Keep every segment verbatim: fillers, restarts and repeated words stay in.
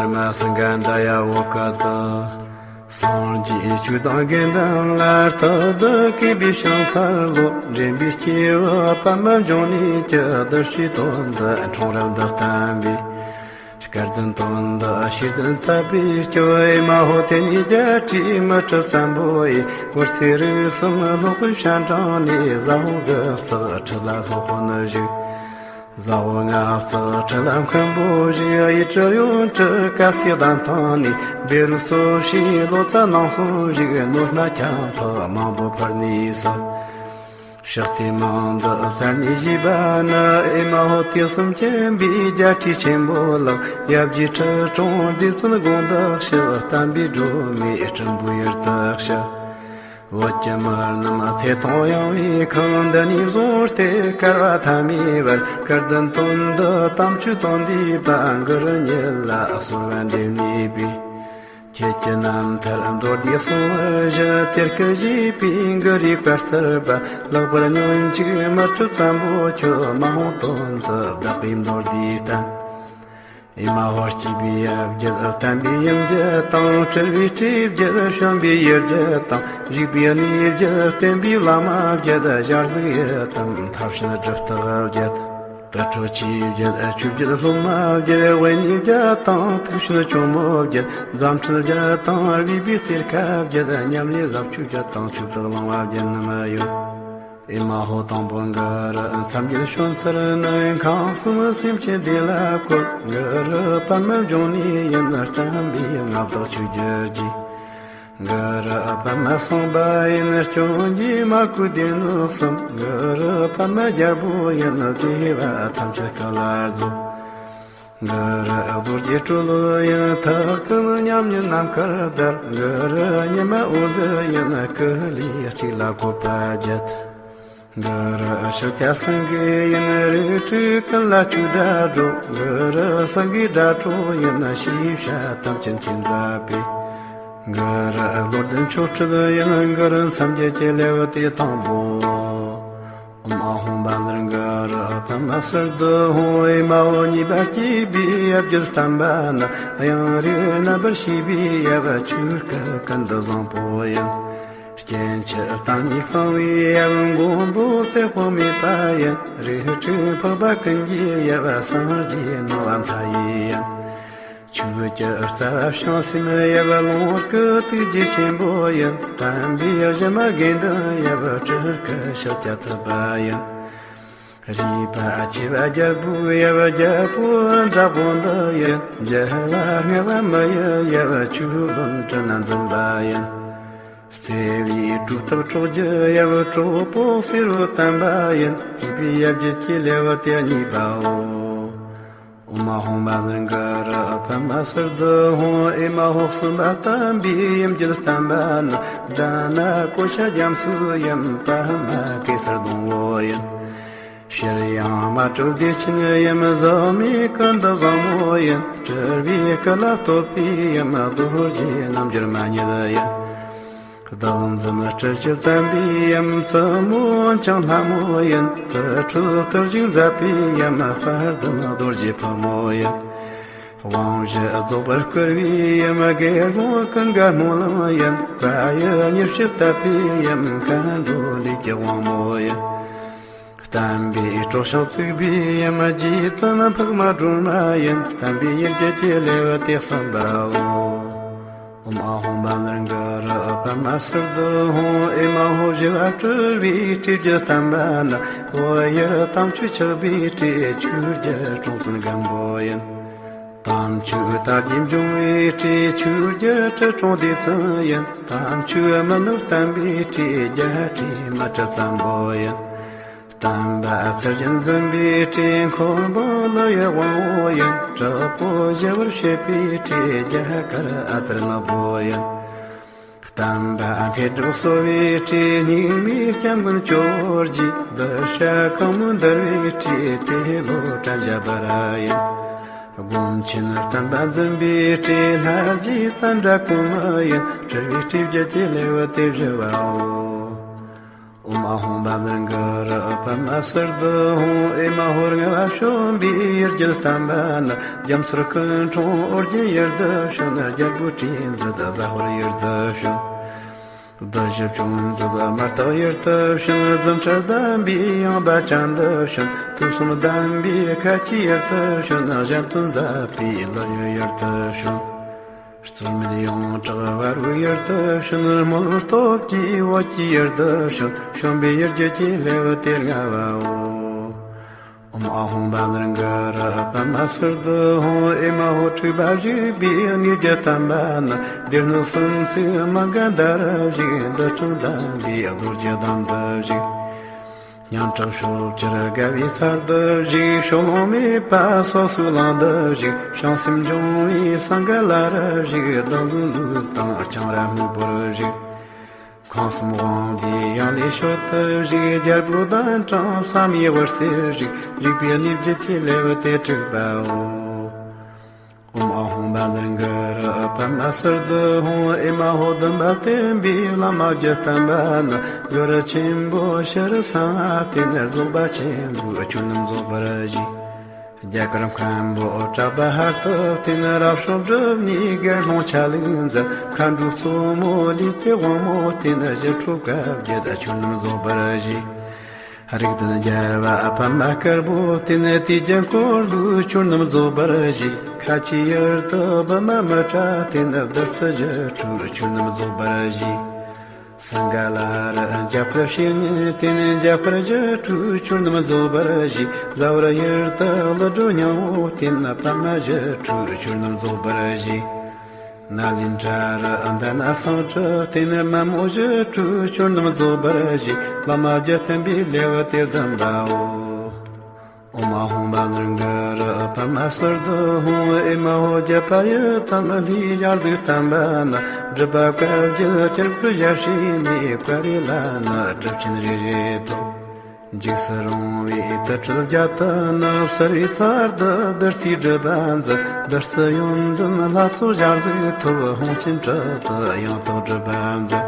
ཀརྨ་སེང་གེ་འདྲ་ཡ་བོ་ཀ་ཏི། སངས་རྒྱས་ཆོས་དང་དགེ་འདུན་ལ། རྟག་ཏུ་གུས་པས་ཕྱག་འཚལ་ལོ། འདྲེན་པའི་སྐྱེས་བུ་པདྨ་འབྱུང་གནས་ཀྱི། བདུད་བཞིའི་དོན་དུ་འཁྲུངས་རབས་འདི་བསྟན་པའི། སྐལ་ལྡན་དོན་དུ་ཤེས་ལྡན་དད་པས་སྐྱོ། ཨེ་མ་ཧོ། དེ་ཉིད་བརྒྱད་ཁྲིའི་མི་ཁྲི་བཙན་པོ་ཡི། བུ་ཚའི་རིགས་གསུམ་སློབ་དཔོན་སྤྱན་དྲངས་ནས། ཟ་འོག་དགུ་བརྩེགས་ཁྲི་ལ་སློབ་དཔོན་བཞུགས། ཟ་འོག་ལྔ་བརྩེགས་ཁྲི་ལ་མཁན་པོ་བཞུགས། གཡས་ཁྲི་གཡོན་ཁྲི་དཀར་རྩེ་གདན་ཐང་ནས། བཻ་རོ་གཙོ་བྱས་ལོ་ཙཱ་ནང་གསུམ་བཞུགས། ནོར་སྣ་ཁྱད་འཕགས་མང་པོ་ཕུལ་ནས་སོ། ཕྱག་དེ་མང་དུ་བཙལ་ནས་བཞེས་པ་ན། ཨེ་མ་ཧོ། དུས་གསུམ་མཁྱེན་པའི་རྒྱལ་སྲས་ཆེན་པོ་ལགས། ཡབ་རྗེ་ཁྲི་སྲོང་ལྡེ་བཙན་དགོངས་དག་ཞུ། བསྟན་པའི་སྒྲོན་མེ་སྲིན་པོའི་ཡུལ་དུ་ཤར། བོད་ཀྱི་མི་རྣམས་ཚེ་དང་ཡང་བའི་ཁོངས། འདི་ནས་བཟུང་སྟེ་བསྐལ་པ་ཐ་མའི་བར། སྐལ་ལྡན་དོན་དུ་དམ་ཆོས་དང་ལྡན་པ། གུ་རུ་ཉིད་ལ་གསོལ་བ་འདེབས་ནུས་པའི། ཁྱེད་ཀྱི་རྣམ་ཐར་མདོར་བསྡུས་གསུང་བར་ཞུ། དེར་སྐུ་བཞེས་པའི་གུ་རུའི་བཀའ་སྩལ་པ། ལེགས་པར་ཉོན་ཅིག་མི་ཁྲི་བཙན་པོ་ཁྱོད། མ་འོངས་དོན་དུ་བདག་གིས་མདོར་བསྡུས་བསྟན། ཨེ་མ་ཧོ། སྐྱེས་པའི་ཡབ་རྒྱུད་བསྟན་པའི་ཡུམ་རྒྱུད་དང་། སྤྲུལ་པའི་སྤྲེའུ་རྒྱུད་བྱོན་པའི་ཡུལ་རྒྱུད་དང་། བཞུགས་པའི་གནས་རྒྱུད་བསྟན་པའི་བླ་མ་རྒྱུད། ཞལ་གཟིགས་ཡི་དམ་ཐབས་ཤེས་སྒྲུབ་རྟགས་རྒྱུད། དུར་ཁྲོད་ཆོས་རྒྱལ་ཆོས་རྒྱལ་སློབ་མ་རྒྱལ། དབེན་གནས་རྒྱལ་དང་ཐུགས་བྱོན་ཇོ་མོ་རྒྱལ། རྫ་ཕྲན་རྒྱལ་དང་རུས་པའི་གཏེར་ཁ་རྒྱལ། ཉམས་ལེན་ཟབ་ཆོས་རྒྱལ་དང་ཆོས་བདག་གླིང་པ་རྒྱལ་རྣམས་ཡོད། ཨེ་མ་ཧོ། དང་པོ་གུ་རུ་མཚན་བརྒྱད་བྱོན་ཚུལ་ནི། ཁམས་གསུམ་སེམས་ཅན་བདེ་ལ་བཀོད། གུ་རུ་པདྨ་འབྱུང་གནས་ཡིན། བསྟན་པའི་མངའ་བདག་ཆོས་རྒྱལ་གྱི། གུ་རུ་པདྨ་གསུངས་པ་ཡིན། སྐྱོན་གྱིས་མ་གོས་སྡེ་སྣོད་གསུམ། གུ་རུ་པདྨ་རྒྱལ་པོ་ཡིན། བདེ་བ་ཐམས་ཅད་སྐུ་ལ་རྫོགས། གུ་རུ་རྡོ་རྗེ་གྲོ་ལོད་ཡིན། ཐུགས་ཀུན་ཉམས་ཉིད་ནམ་མཁར་དར། གུ་རུ་ཉི་མ་འོད་ཟེར་ཡིན། སྐུ་ལུས་གཅིག་ལ་བཀོད་པ་བརྒྱད། གུ་རུ་ཤཱཀྱ་སེང་གེ་ཡིན། རིགས་དྲུག་ཀུན་ལ་ཆོས་སྒྲ་སྒྲོག། གུ་རུ་སེང་གེའི་སྒྲ་སྒྲོག་ཡིན། ཤེས་བྱ་ཐམས་ཅད་མཁྱེན་མཛད་པའི། གུ་རུ་བློ་ལྡན་ཆོ་འཕྲུལ་ཡིན། གུ་རུ་མཚན་བརྒྱད་ཀྱི་ལེའུ་སྟེ་དང་པོ། ཨོཾ་ཨཱཿཧཱུྃ་བཛྲ་གུ་རུ་པདྨ་སིདྡྷི་ཧཱུྃ། ཨེ་མ་ཧོ། གཉིས་པ་སྐྱེས་པའི་ཡབ་རྒྱུད་བསྟན་པ་ན། གཡང་རུས་རྣམ་པར་ཕྱེ་བའི་ཡབ། ཆོས་སྐུ་ཀུན་ཏུ་བཟང་པོ་ཡིན། སྐྱེ་འཆི་བརྟན་གཉིས་སྤངས་པའི་ཡབ། མགོན་པོ་ཚེ་དཔག་མེད་པ་ཡིན། རིགས་དྲུག་འཕགས་པ་ཀུན་གྱི་ཡབ། སངས་རྒྱས་སྣང་བ་མཐའ་ཡས་ཡིན། ཆོས་ཀྱི་རྩ་བ་བྱང་སེམས་ཡབ། ལོངས་སྐུ་ཐུགས་རྗེ་ཆེན་པོ་ཡིན། དམ་པའི་གཞི་མ་དགེ་འདུན་ཡབ། སྤྲུལ་སྐུ་ཤཱཀྱ་ཐུབ་པ་ཡིན། རིག་པ་ཆེ་བ་རྒྱལ་པོའི་ཡབ། རྒྱལ་པོ་དྲག་པོ་འདི་ཡིན། རྒྱལ་བ་ལྔ་པ་མི་ཡི་ཡབ། ཆོས་བློན་སྤྲིན་ནག་འཛིན་པ་ཡིན། བརྩེ་བའི་གྲོགས་ཐུབ་གྲོགས་ཀྱི་ཡབ། གྲོགས་པོ་བསེ་རུ་བསྟན་པ་ཡིན། སྐྱེས་པའི་ཡབ་རྒྱུད་ཀྱི་ལེའུ་སྟེ་གཉིས་པའོ། ཨོཾ་ཨཱཿཧཱུྃ་བཛྲ་གུ་རུ་པདྨ་སིདྡྷི་ཧཱུྃ། ཨེ་མ་ཧོ། གསུམ་པ་བསྟན་པའི་ཡུམ་རྒྱུད་བསྟན་པ་ན། དྷ་ན་ཀོ་ཤ་རྒྱ་མཚོའི་ཡུམ། པདྨ་གེ་སར་སྡོང་པོ་ཡིན། ཤྲཱི་ཡང་མ་སྤྲུལ་བདེ་ཆེན་ཡུམ། གཟུགས་མེད་ཀུན་ཏུ་བཟང་མོ་ཡིན། སྤྲུལ་པའི་སྐུ་ལ་བསྟོད་པའི་ཡུམ། རྡོ་རྗེ་རྣམ་འགྱུར་མ་ཉིད་ཡིན། བདག་འཛིན་སྤྲུལ་གྱུར་བཙན་པོའི་ཡུམ། བཙུན་མོ་འཆང་ལྷ་མོ་ཡིན། དུར་ཁྲོད་དུར་ཞིང་མཛད་པའི་ཡུམ། དཔལ་ལྡན་རྡོ་རྗེ་ཕག་མོ་ཡིན། དབང་བཞི་རྫོགས་པར་བསྐུལ་བའི་ཡུམ། དགེ་སློང་ཀུན་དགའ་སྨོན་ལམ་ཡིན། བཀའ་ཡི་མཉེས་གཤེགས་དད་པའི་ཡུམ། མཁའ་འགྲོ་ལས་ཀྱི་དབང་མོ་ཡིན། བསྟན་པའི་སྲོག་ཤིང་བཙུགས་པའི་ཡུམ། རྗེ་བཙུན་འཕགས་མ་སྒྲོལ་མ་ཡིན། བསྟན་པའི་ཡུལ་གྱི་སྐྱེ་ལེའུ་སྟེ་གསུམ་པའོ། ཨོཾ་ཨཱཿཧཱུྃ་བཛྲ་གུ་རུ་པདྨ་སིདྡྷི་ཧཱུྃ། ཨེ་མ་ཧོ། བཞི་པ་སྤྲུལ་པའི་སྤྲེའུ་རྒྱུད་བསྟན་པ་ན། བོད་ཡུལ་དམ་ཆོས་ཆགས་པའི་སྤྲེའུ། ཆོས་རྒྱལ་སྲོང་བཙན་སྒམ་པོ་ཡིན། དམ་ཆོས་དར་རྒྱས་འབྱུང་བའི་སྤྲེའུ། ཆོས་རྒྱལ་ཁྲི་སྲོང་ལྡེ་བཙན་ཡིན། དམ་ཆོས་མི་ནུབ་བསྟན་པའི་སྤྲེའུ། རྒྱལ་སྲས་མི་ཁྲི་བཙན་པོ་ཡིན། བསྟན་པ་ཚུལ་བཞིན་འཛིན་པའི་སྤྲེའུ། འཁོར་དཔོན་ཀླུ་ཡི་དབང་པོ་ཡིན། དྲག་པོ་ཞི་བར་བྱེད་པའི་སྤྲེའུ། རྒྱ་གར་ཨ་ཙརྱ་ནག་པོ་ཡིན། བསྟན་པ་འཕེལ་འགྲིབ་གསོ་བའི་སྤྲེའུ། སྙིགས་མའི་སྐྱབས་མགོན་ཇོ་བོ་རྗེ། གདུལ་བྱ་གང་མང་བསྡུ་བའི་སྤྲེའུ། ཏེ་ལོ་ཀྲྀཾ་བྱ་བར་ཡིན། སྒོམ་ཆེན་བསྟན་པ་འཛིན་པའི་སྤྲེའུ། ལྷ་རྗེ་ཙནྡྲ་གོ་མི་ཡིན། སྤྲུལ་པའི་སྤྲེའུ་རྒྱུད་ཀྱི་ལེའུ་སྟེ་བཞི་པའོ། ཨོཾ་ཨཱཿཧཱུྃ་བཛྲ་གུ་རུ་པདྨ་སིདྡྷི་ཧཱུྃ། ཨེ་མ་ཧོ་རྔ་བ་བྱོན་པའི་ཡུལ་གྱི་བསྟན་པ་ན། རྒྱ་མཚོར་སྐུ་འཁྲུངས་ཨོ་རྒྱན་ཡུལ་དུ་བྱོན། རྒྱལ་པོ་དྲིན་མཛད་ཟ་ཧོར་ཡུལ་དུ་བྱོན། བདུད་བཞི་བཅོམ་མཛད་མར་ཐོག་ཡུལ་དུ་བྱོན། རྫུ་འཕྲུལ་ལྡན་པའི་ཡངས་པ་ཅན་དུ་བྱོན། དུག་གསུམ་ལྡན་པའི་ཁ་ཆེའི་ཡུལ་དུ་བྱོན། གཞན་དོན་མཛད་པའི་ལོ་ཡི་ཡུལ་དུ་བྱོན། རྩོལ་མེད་ཡོངས་གྲགས་བར་བའི་ཡུལ་དུ་བྱོན། རྨོ་ལུག་སྟོབས་ཀྱིས་འོད་ཀྱི་ཡུལ་དུ་བྱོན། བྱོན་པའི་ཡུལ་རྒྱུད་ཀྱི་ལེའུ་སྟེ་ལྔ་བའོ། ཨོཾ་ཨཱཿཧཱུྃ་བཛྲ་གུ་རུ་པདྨ་སིདྡྷི་ཧཱུྃ། ཨེ་མ་ཧོ་འཁྲུག་པ་བཤིག་པའི་གནས་ཀྱི་བསྟན་པ་ན། སྡེ་སྣོད་གསུམ་བརྩེགས་མ་འགའ་འདར་བ་བཤིག། འདོད་ཆུང་ལྡན་པའི་རྡོ་རྗེ་གདན་དུ་བཞུགས། སྙན་གྲགས་ཕྱོགས་བཅུར་དགའ་བའི་ཚལ་དུ་བཞུགས། ཕྱོགས་ལྷུང་མེད་པ་སོ་སོའི་ལམ་དུ་བཞུགས། བྱང་སེམས་འབྱུང་བའི་སིངྒ་ལ་རུ་བཞུགས། བདག་འཛིན་ལུགས་དང་ལྕང་ར་སྨུག་པོར་བཞུགས། ཁམས་གསུམ་དབང་ལྡན་ཡང་ལེ་ཤོད་དུ་བཞུགས། རྒྱལ་པོ་གདན་དྲངས་བསམ་ཡས་འོད་ཟེར་བཞུགས། བཞུགས་པའི་གནས་རྒྱུད་ཀྱི་ལེའུ་སྟེ་དྲུག་པའོ། ཨོཾ་ཨཱཿཧཱུྃ་བཛྲ་གུ་རུ་པདྨ་སིདྡྷི་ཧཱུྃ། ཨེ་མ་ཧོ་སྡོམ་པ་བསྟན་པའི་བླ་མ་བརྒྱད་བསྟན་པ་ན། གུ་རུ་ཆེན་པོ་ཕྱི་རུ་གསང་བ་བསྟེན། རྫོགས་པ་ཆེན་པོའི་ཆོས་རྣམས་རྫོགས་པར་བཞེས། རྒྱ་གར་མཁན་པོ་གྲགས་པ་ཧར་དུ་བསྟེན། རབ་བྱུང་སྒྲུབ་གནས་དགེ་སློང་ཆ་ལུགས་མཛད། མཁའ་འགྲོ་གཙོ་མོ་ལུས་ཏེ་དབང་མོ་བསྟེན། ཞི་ཁྲོ་བཀའ་བརྒྱད་ཆོས་རྣམས་རྫོགས་པར་བཞེས། རིགས་ལྡན་རྒྱལ་བ་པདྨ་དཀར་པོ་བསྟེན། དུས་ཀྱི་འཁོར་ལོའི་ཆོས་རྣམས་རྫོགས་པར་བཞེས། ཁ་ཆེའི་ཡུལ་དུ་བི་མ་མི་ཏྲ་བསྟེན། བདུད་རྩི་ཞི་ཁྲོའི་ཆོས་རྣམས་རྫོགས་པར་བཞེས། སིངྒ་ལ་རུ་འཇམ་དཔལ་བཤེས་གཉེན་བསྟེན། འཇམ་དཔལ་ཞི་ཁྲོའི་ཆོས་རྣམས་རྫོགས་པར་བཞེས། ཟ་ཧོར་ཡུལ་དུ་ཀླུ་སྒྲུབ་སྙིང་པོ་བསྟེན། པདྨ་ཞི་ཁྲོའི་ཆོས་རྣམས་རྫོགས་པར་བཞེས། ནཱ་ལེནྡྲ་རུ་ཨ་མདའ་ན་སཾ་སྐྲི་བསྟེན། མ་མོ་ཞི་ཁྲོའི་ཆོས་རྣམས་རྫོགས་པར་བཞེས། བླ་མ་བརྒྱད་བསྟན་པའི་ལེའུ་སྟེ་བདུན་པའོ། ཨོཾ་ཨཱཿཧཱུྃ་བཛྲ་གུ་རུ་པདྨ་སིདྡྷི་ཧཱུྃ། ཨེ་མ་ཧོ་རྒྱལ་བ་ཡི་དམ་ལྷའི་ཞལ་གཟིགས་བསྟན་པ་ན། སྒྲུབ་པ་བཀའ་བརྒྱད་དཀྱིལ་འཁོར་ཞལ་ཕྱེ་ནས། བཀའ་རེ་ལ་ནི་གྲུབ་ཆེན་རེ་རེ་ཐོབ། འཇིགས་སུ་རུང་བའི་དུར་ཁྲོད་བརྒྱད་དུ་ནི། བསིལ་བའི་ཚལ་དུ་བདུད་རྩིའི་སྒྲུབ་པ་མཛད། བདུད་རྩི་ཡོན་ཏན་ལྷ་ཚོགས་ཞལ་གཟིགས་ཐོབ། ཧོང་ཆེན་གྲུབ་ཐོབ་ཡང་དག་སྒྲུབ་པ་མཛད།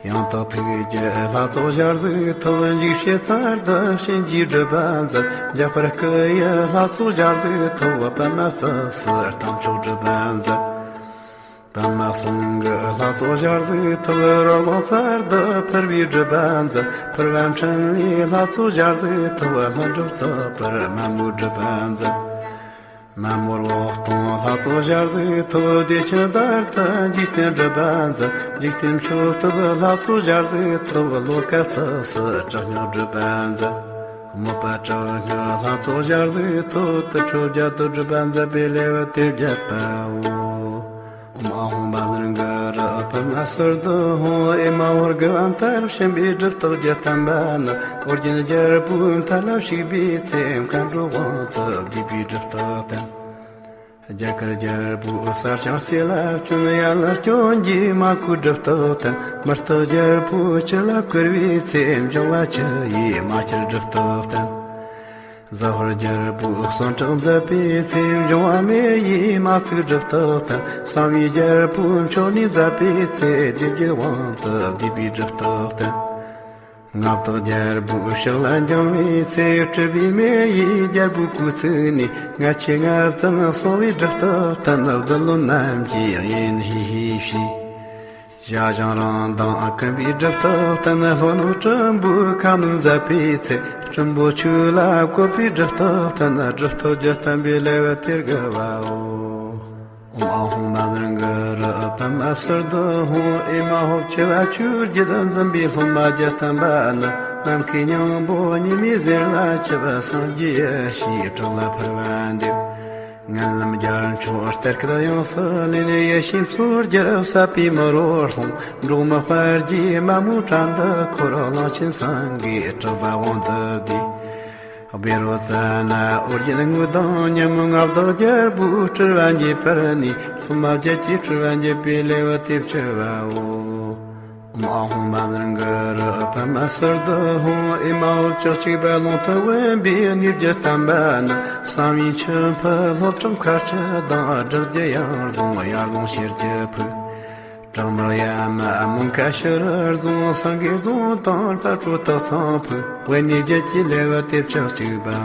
ཡང་དག་ཐུགས་ཀྱི་ལྷ་ཚོགས་ཞལ་གཟིགས་ཐོབ། འཇིགས་བྱེད་ཚལ་དུ་གཤིན་རྗེའི་སྒྲུབ་པ་མཛད། འཇམ་དཔལ་སྐུ་ཡི་ལྷ་ཚོགས་ཞལ་གཟིགས་ཐོབ། པདྨ་སྲིད་ཞིའི་རྟ་མཆོག་སྒྲུབ་པ་མཛད། པདྨ་གསུང་གི་ལྷ་ཚོགས་ཞལ་གཟིགས་ཐོབ། རོ་ལངས་ཚལ་དུ་ཕུར་བའི་སྒྲུབ་པ་མཛད། ཕུར་པ་འཕྲིན་ལས་ལྷ་ཚོགས་ཞལ་གཟིགས་ཐོབ། ལྷུན་གྲུབ་ཚེ་འཕེལ་མ་མོའི་སྒྲུབ་པ་མཛད། མ་མོ་འོད་སྟོང་ལྷ་ཚོགས་ཞལ་གཟིགས་ཐོབ། བདེ་ཆེན་བརྡལ་དུ་འཇིག་རྟེན་སྒྲུབ་པ་མཛད། འཇིག་རྟེན་མཆོད་བསྟོད་ལྷ་ཚོགས་ཞལ་གཟིགས་ཐོབ། ལོ་ཀ་ཚེ་སྲིད་དྲག་སྔགས་སྒྲུབ་པ་མཛད། དམོད་པ་དྲག་སྔགས་ལྷ་ཚོགས་ཞལ་གཟིགས་ཐོབ། དུར་ཁྲོད་བརྒྱད་དུ་སྒྲུབ་པ་མཛད་པའི་ལེའུ་སྟེ་བརྒྱད་པའོ། ཨོཾ་ཨཱཿཧཱུྃ་བཛྲ་གུ་རུ་པདྨ་སིདྡྷི་ཧཱུྃ། ཨེ་མ་ཧོ་དགུ་པ་མཐར་ཕྱིན་པའི་སྒྲུབ་རྟགས་བརྒྱད་བསྟན་པ་ན། ཨོ་རྒྱན་རྒྱལ་པོའི་མཐའ་ལ་ཞུགས་པའི་ཚེ། མཁའ་འགྲོ་དབང་དུ་བསྡུས་པའི་སྒྲུབ་རྟགས་བསྟན། རྒྱ་གར་རྒྱལ་པོའི་ས་ཞིང་རྩེ་ལ་བསྐྱོན། ཡ་ལ་སྐྱོན་གྱིས་མ་གོས་སྒྲུབ་རྟགས་བསྟན། མི་རྟག་རྒྱལ་པོའི་ཁྱི་ལ་བསྐུར་བའི་ཚེ། འབྱུང་བ་ཁྱི་ཡིས་མ་ཁྱེར་སྒྲུབ་རྟགས་བསྟན། ཟ་ཧོར་རྒྱལ་པོའི་གསོན་བྲལ་མཛད་པའི་ཚེ། འབྱུང་བ་མེ་ཡིས་མ་ཚིག་སྒྲུབ་རྟགས་བསྟན། གསང་བའི་རྒྱལ་པོའི་མཆོད་གནས་མཛད་པའི་ཚེ། སྡེ་བརྒྱད་དབང་དུ་བསྡུས་པའི་སྒྲུབ་རྟགས་བསྟན། མངའ་བདག་རྒྱལ་པོའི་ཕྱག་ལ་འགྱིང་བའི་ཚེ། སྤྲུལ་པའི་མེ་ཡིས་རྒྱལ་པོའི་སྐུ་ཚུགས་ནས། མངལ་ཆེ་མངལ་བཙན་སྲུང་བའི་སྒྲུབ་རྟགས་བསྟན། བདུད་བློན་རྣམས་ཀྱིས་ཡིད་ཧི་ཧི་བྱས། ཞ་ཞང་རང་མདངས་ཀུན་པའི་སྒྲུབ་རྟགས་བསྟན། ལྷོ་ནུབ་སྲིན་པོའི་ཁ་གནོན་མཛད་པའི་ཚེ། སྲིན་པོ་ཆོས་ལ་བཀོད་པའི་སྒྲུབ་རྟགས་བསྟན། སྒྲུབ་རྟགས་བརྒྱད་བསྟན་པའི་ལེའུ་སྟེ་དགུ་པའོ། ཨོཾ་ཨཱཿཧཱུྃ་བཛྲ་གུ་རུ་པདྨ་སིདྡྷི་ཧཱུྃ། ཨེ་མ་ཧོ་ཆེ་བ་ཆོས་བརྒྱད་འཛིན་པའི་སློབ་མ་བརྒྱད་བསྟན་པ་ན། ནམ་མཁའི་སྙིང་པོ་ཉི་མའི་ཟེར་ལ་ཆིབས། སངས་རྒྱས་ཡེ་ཤེས་གྲགས་ལ་ཕུར་པ་འདེབས། མངལ་ལམ་རྒྱལ་མཆོག་གཏེར་ཁ་ཡོངས་སུ་ལེན། ཡེ་ཤེས་མཚོ་རྒྱལ་བསད་པའི་མི་རོ་ལྷུང་། འབྲོག་མི་དཔལ་གྱིས་མ་མོའི་བྲན་དུ་འཁོར། གླང་ཆེན་སེང་གེའི་གྲགས་པ་དབང་དུ་བསྡུས། བཻ་རོ་ཙ་ན་ཨོ་རྒྱན་དངོས་དང་མཉམ། མངའ་བདག་རྒྱལ་པོའི་སྤྲུལ་པ་འགྱེད་པར་ནུས། སློབ་མ་བརྒྱད་ཀྱི་སྤྲུལ་པ་འགྱེད་པའི་ལེའུ་སྟེ་བཅུ་པའོ། ཨོཾ་ཨཱཿཧཱུྃ་བཛྲ་གུ་རུ་པདྨ་སིདྡྷི་ཧཱུྃ། ཨེ་མ་ཧོ་བཅུ་གཅིག་པ་ལུང་དུ་བོན་པོའི་གནས་བརྒྱད་བསྟན་པ་ན། གསང་བའི་མཆུ་ཕུད་ལྷོ་བྲག་མཁར་ཆུ་དང་། སྦྲགས་རྒྱུ་ཡང་རྫོང་ཡར་ལུང་ཤེལ་གྱི་ཕུག། བྲག་དམར་གཡའ་མ་མུན་ཁ་ཕྱི་རུ་རྫོང་། སེང་གེ་རྫོང་དང་ཕ་ཁྲོ་སྟག་ཚང་ཕུ། དབེན་གནས་བརྒྱད་ཀྱི་ལེ་བ་དེ་བཅུ་གཅིག་པའོ།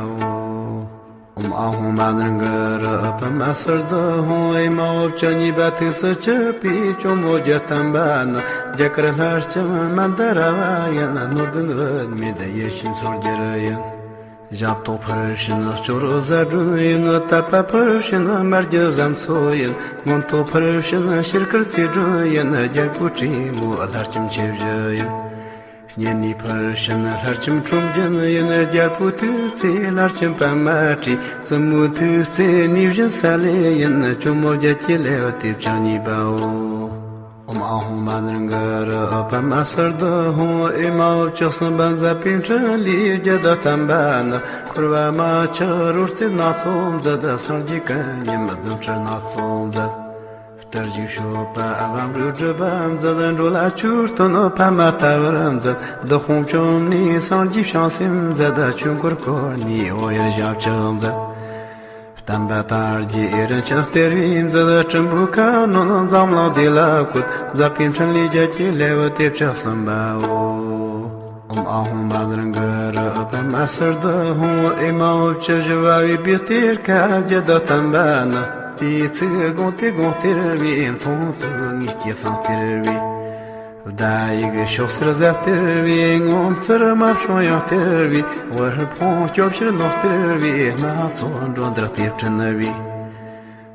ཨོཾ་ཨཱཿཧཱུྃ་མ་ཎི་གུ་རུ། པདྨ་སིདྡྷི་ཧཱུྃ། ཨེ་མ་ཧོ། བཅུ་གཉིས་པ་ཐུགས་སུ་ཆུད་པའི་ཇོ་མོ་བརྒྱད་བསྟན་པ་ནི། རྒྱ་གར་ལྷ་ལྕམ་མནྡ་ར་བ་ཡིན། ནོར་ལྡན་བུད་མེད་ཡིད་བཞིན་ཚོར་རྒྱལ་ཡིན། ཞབས་ཏོག་ཕུལ་བྱེད་ནི་ཅོག་རོ་བཟའ་སྒྲོན་ཡིན། དད་པ་ཕུལ་བྱེད་ནི་དམར་རྒྱན་བཟའ་མཚོ་ཡིན། མངོན་རྟོགས་ཕུལ་བྱེད་ནི་ཤེལ་དཀར་རྩེ་སྒྲོན་ཡིན། རྒྱལ་པོའི་བྲན་མོ་ལྷ་ལྕམ་ཆེ་བཞི་ཡིན། གཉེན་ནི་ཕུལ་བྱེད་ནི་ལྷ་ལྕམ་ཁྲོམ་རྒྱན་ཡིན། རྒྱལ་པོའི་ཐུགས་བརྩེ་ལྷ་ལྕམ་པདྨ་བྲིས། བཙུན་མོའི་ཐུགས་བརྩེ་ནི་བཞིན་ས་ལེ་ཡིན། ཇོ་མོ་བརྒྱད་ཀྱི་ལེ་བ་དེ་བཅུ་གཉིས་པའོ། ཨོཾ་ཨཱཿཧཱུྃ་མ་ཎི་གུ་རུ། པདྨ་སིདྡྷི་ཧཱུྃ། ཨེ་མ་ཧོ། བཅུ་གསུམ་པ་མཛད་པའི་འཕྲིན་ལས་བརྒྱད་བསྟན་པ་ནི། འཁོར་བ་མ་ཆགས་རོལ་རྩེད་སྣ་ཚོགས་མཛད། སངས་རྒྱས་ཀུན་མཉམ་རྫུ་འཕྲུལ་སྣ་ཚོགས་མཛད། བརྟུལ་ཞུགས་སྤྱོད་པ་བམ་རོའི་སྒྲུབ་པ་མཛད། འགྲོ་ལ་ཆོས་སྟོན་ཕ་མ་ལྟ་བུར་མཛད། བདག་དཔུང་བཅོམ་ནས་སངས་རྒྱས་བྱང་སེམས་མཛད། ཆོས་འཁོར་བསྐོར་ནས་འོད་ཡར་ཞབས་ཕྱི་མཛད། བསྟན་པ་དར་རྒྱས་རིན་ཆེན་གཏེར་བས་མཛད། སྲིན་པོའི་ཁ་གནོན་འཛམ་གླིང་བདེ་ལ་བཀོད། མཛད་པའི་འཕྲིན་ལས་བརྒྱད་ཀྱི་ལེའུ་སྟེ་བཅུ་གསུམ་པའོ། ཨོཾ་ཨཱཿཧཱུྃ་མ་ཎི་གུ་རུ། པདྨ་སིདྡྷི་ཧཱུྃ། ཨེ་མ་ཧོ། བཅུ་བཞི་པ་བའི་བི་གཏེར་ཁ་བརྒྱད་བསྟན་པ་ནི། དེའི་ཚིག་དགོངས་ཏེ་དགོངས་གཏེར་བས། མཐོང་ཐོས་དངོས་སྐྱེས་གསུང་གཏེར་བས། བརྡ་ཡིག་ཤོག་སེར་ཟ་གཏེར་བས། ངོ་མཚར་མ་བྱུང་ཡང་གཏེར་བས། དབུལ་ཕོངས་སྐྱོབ་ཕྱིར་ནོར་གཏེར་བས། སྣ་ཚོགས་འགྲོ་འདིར་གཏེར་ཕྲན་བས།